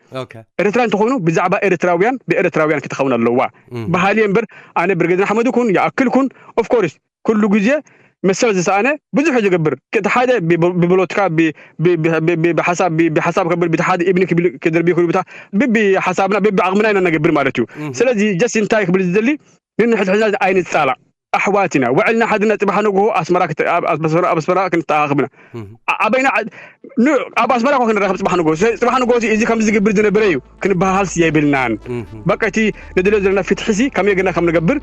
ኤርትራ እንተኾይኑ ብዛዕባ ኤርትራውያን ብኤርትራውያን ክትኸውን ኣለዋ። ባህሊ እምበር ኣነ ብርጌድ ንሓመድ ኩን ይኣክል ኩን ኦፍኮርስ ኩሉ ግዜ መሰል ዝሰኣነ ብዙሕ ዝገብር እቲ ሓደ ብብሎትካ ብሓሳብ ብሓሳብ ከብል ብቲ ሓደ ኢብኒ ክብል ክድርቢ ክብል ብታ ብቢ ሓሳብና ብቢ ዓቕምና ኢና ነገብር ማለት እዩ። ስለዚ ጀስት እንታይ ክብል ዝደሊ ንንሕድሕድና ኣይንጻላእ። ኣሕዋት ኢና ውዕልና ሓድና ጽባሕ ንግሆ ኣስመራ ኣብ ኣስመራ ክንተኣኻኽብና ኣበይና ኣብ ኣስመራ እኮ ክንራኸብ ጽባሕ ንግሆ ጽባሕ ንግሆ እዚ ከም ዝግብር ዝነበረ እዩ ክንበሃሃልስ የብልናን። በቃ እቲ ንደልዮ ዘለና ፍትሒ ሲ ከመይ ገና ከም ንገብር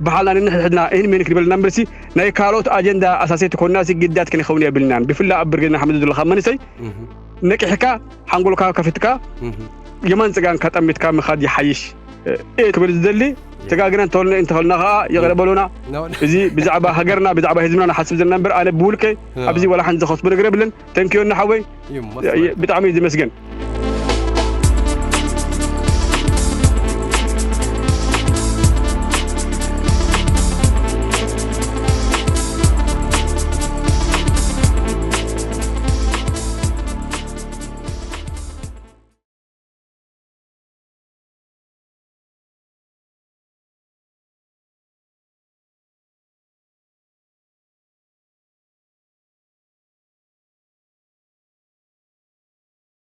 ብሓልና ንንሕድሕድና ይህን ሜን ክንበልና እምበርሲ ናይ ካልኦት ኣጀንዳ ኣሳሰይቲ ኮንና ሲ ግዳያት ክንኸውን የብልናን። ብፍላ ኣብ ብርጌድና ሓመዱ ዘለካ መንእሰይ ነቂሕካ ሓንጎልካ ከፊትካ የማን ጽጋን ከጠሚትካ ምኻድ ይሓይሽ እየ ክብል ዝደሊ። ተጋግና እንተበልና እንተኸልና ከዓ ይቕረ በሉና። እዚ ብዛዕባ ሃገርና ብዛዕባ ህዝብና ንሓስብ ዘለና እምበር ኣነ ብውልቀይ ኣብዚ ዋላ ሓንቲ ዘኸስቡ ነገር የብለን። ተንክዮ እናሓወይ ብጣዕሚ እዩ ዝመስገን።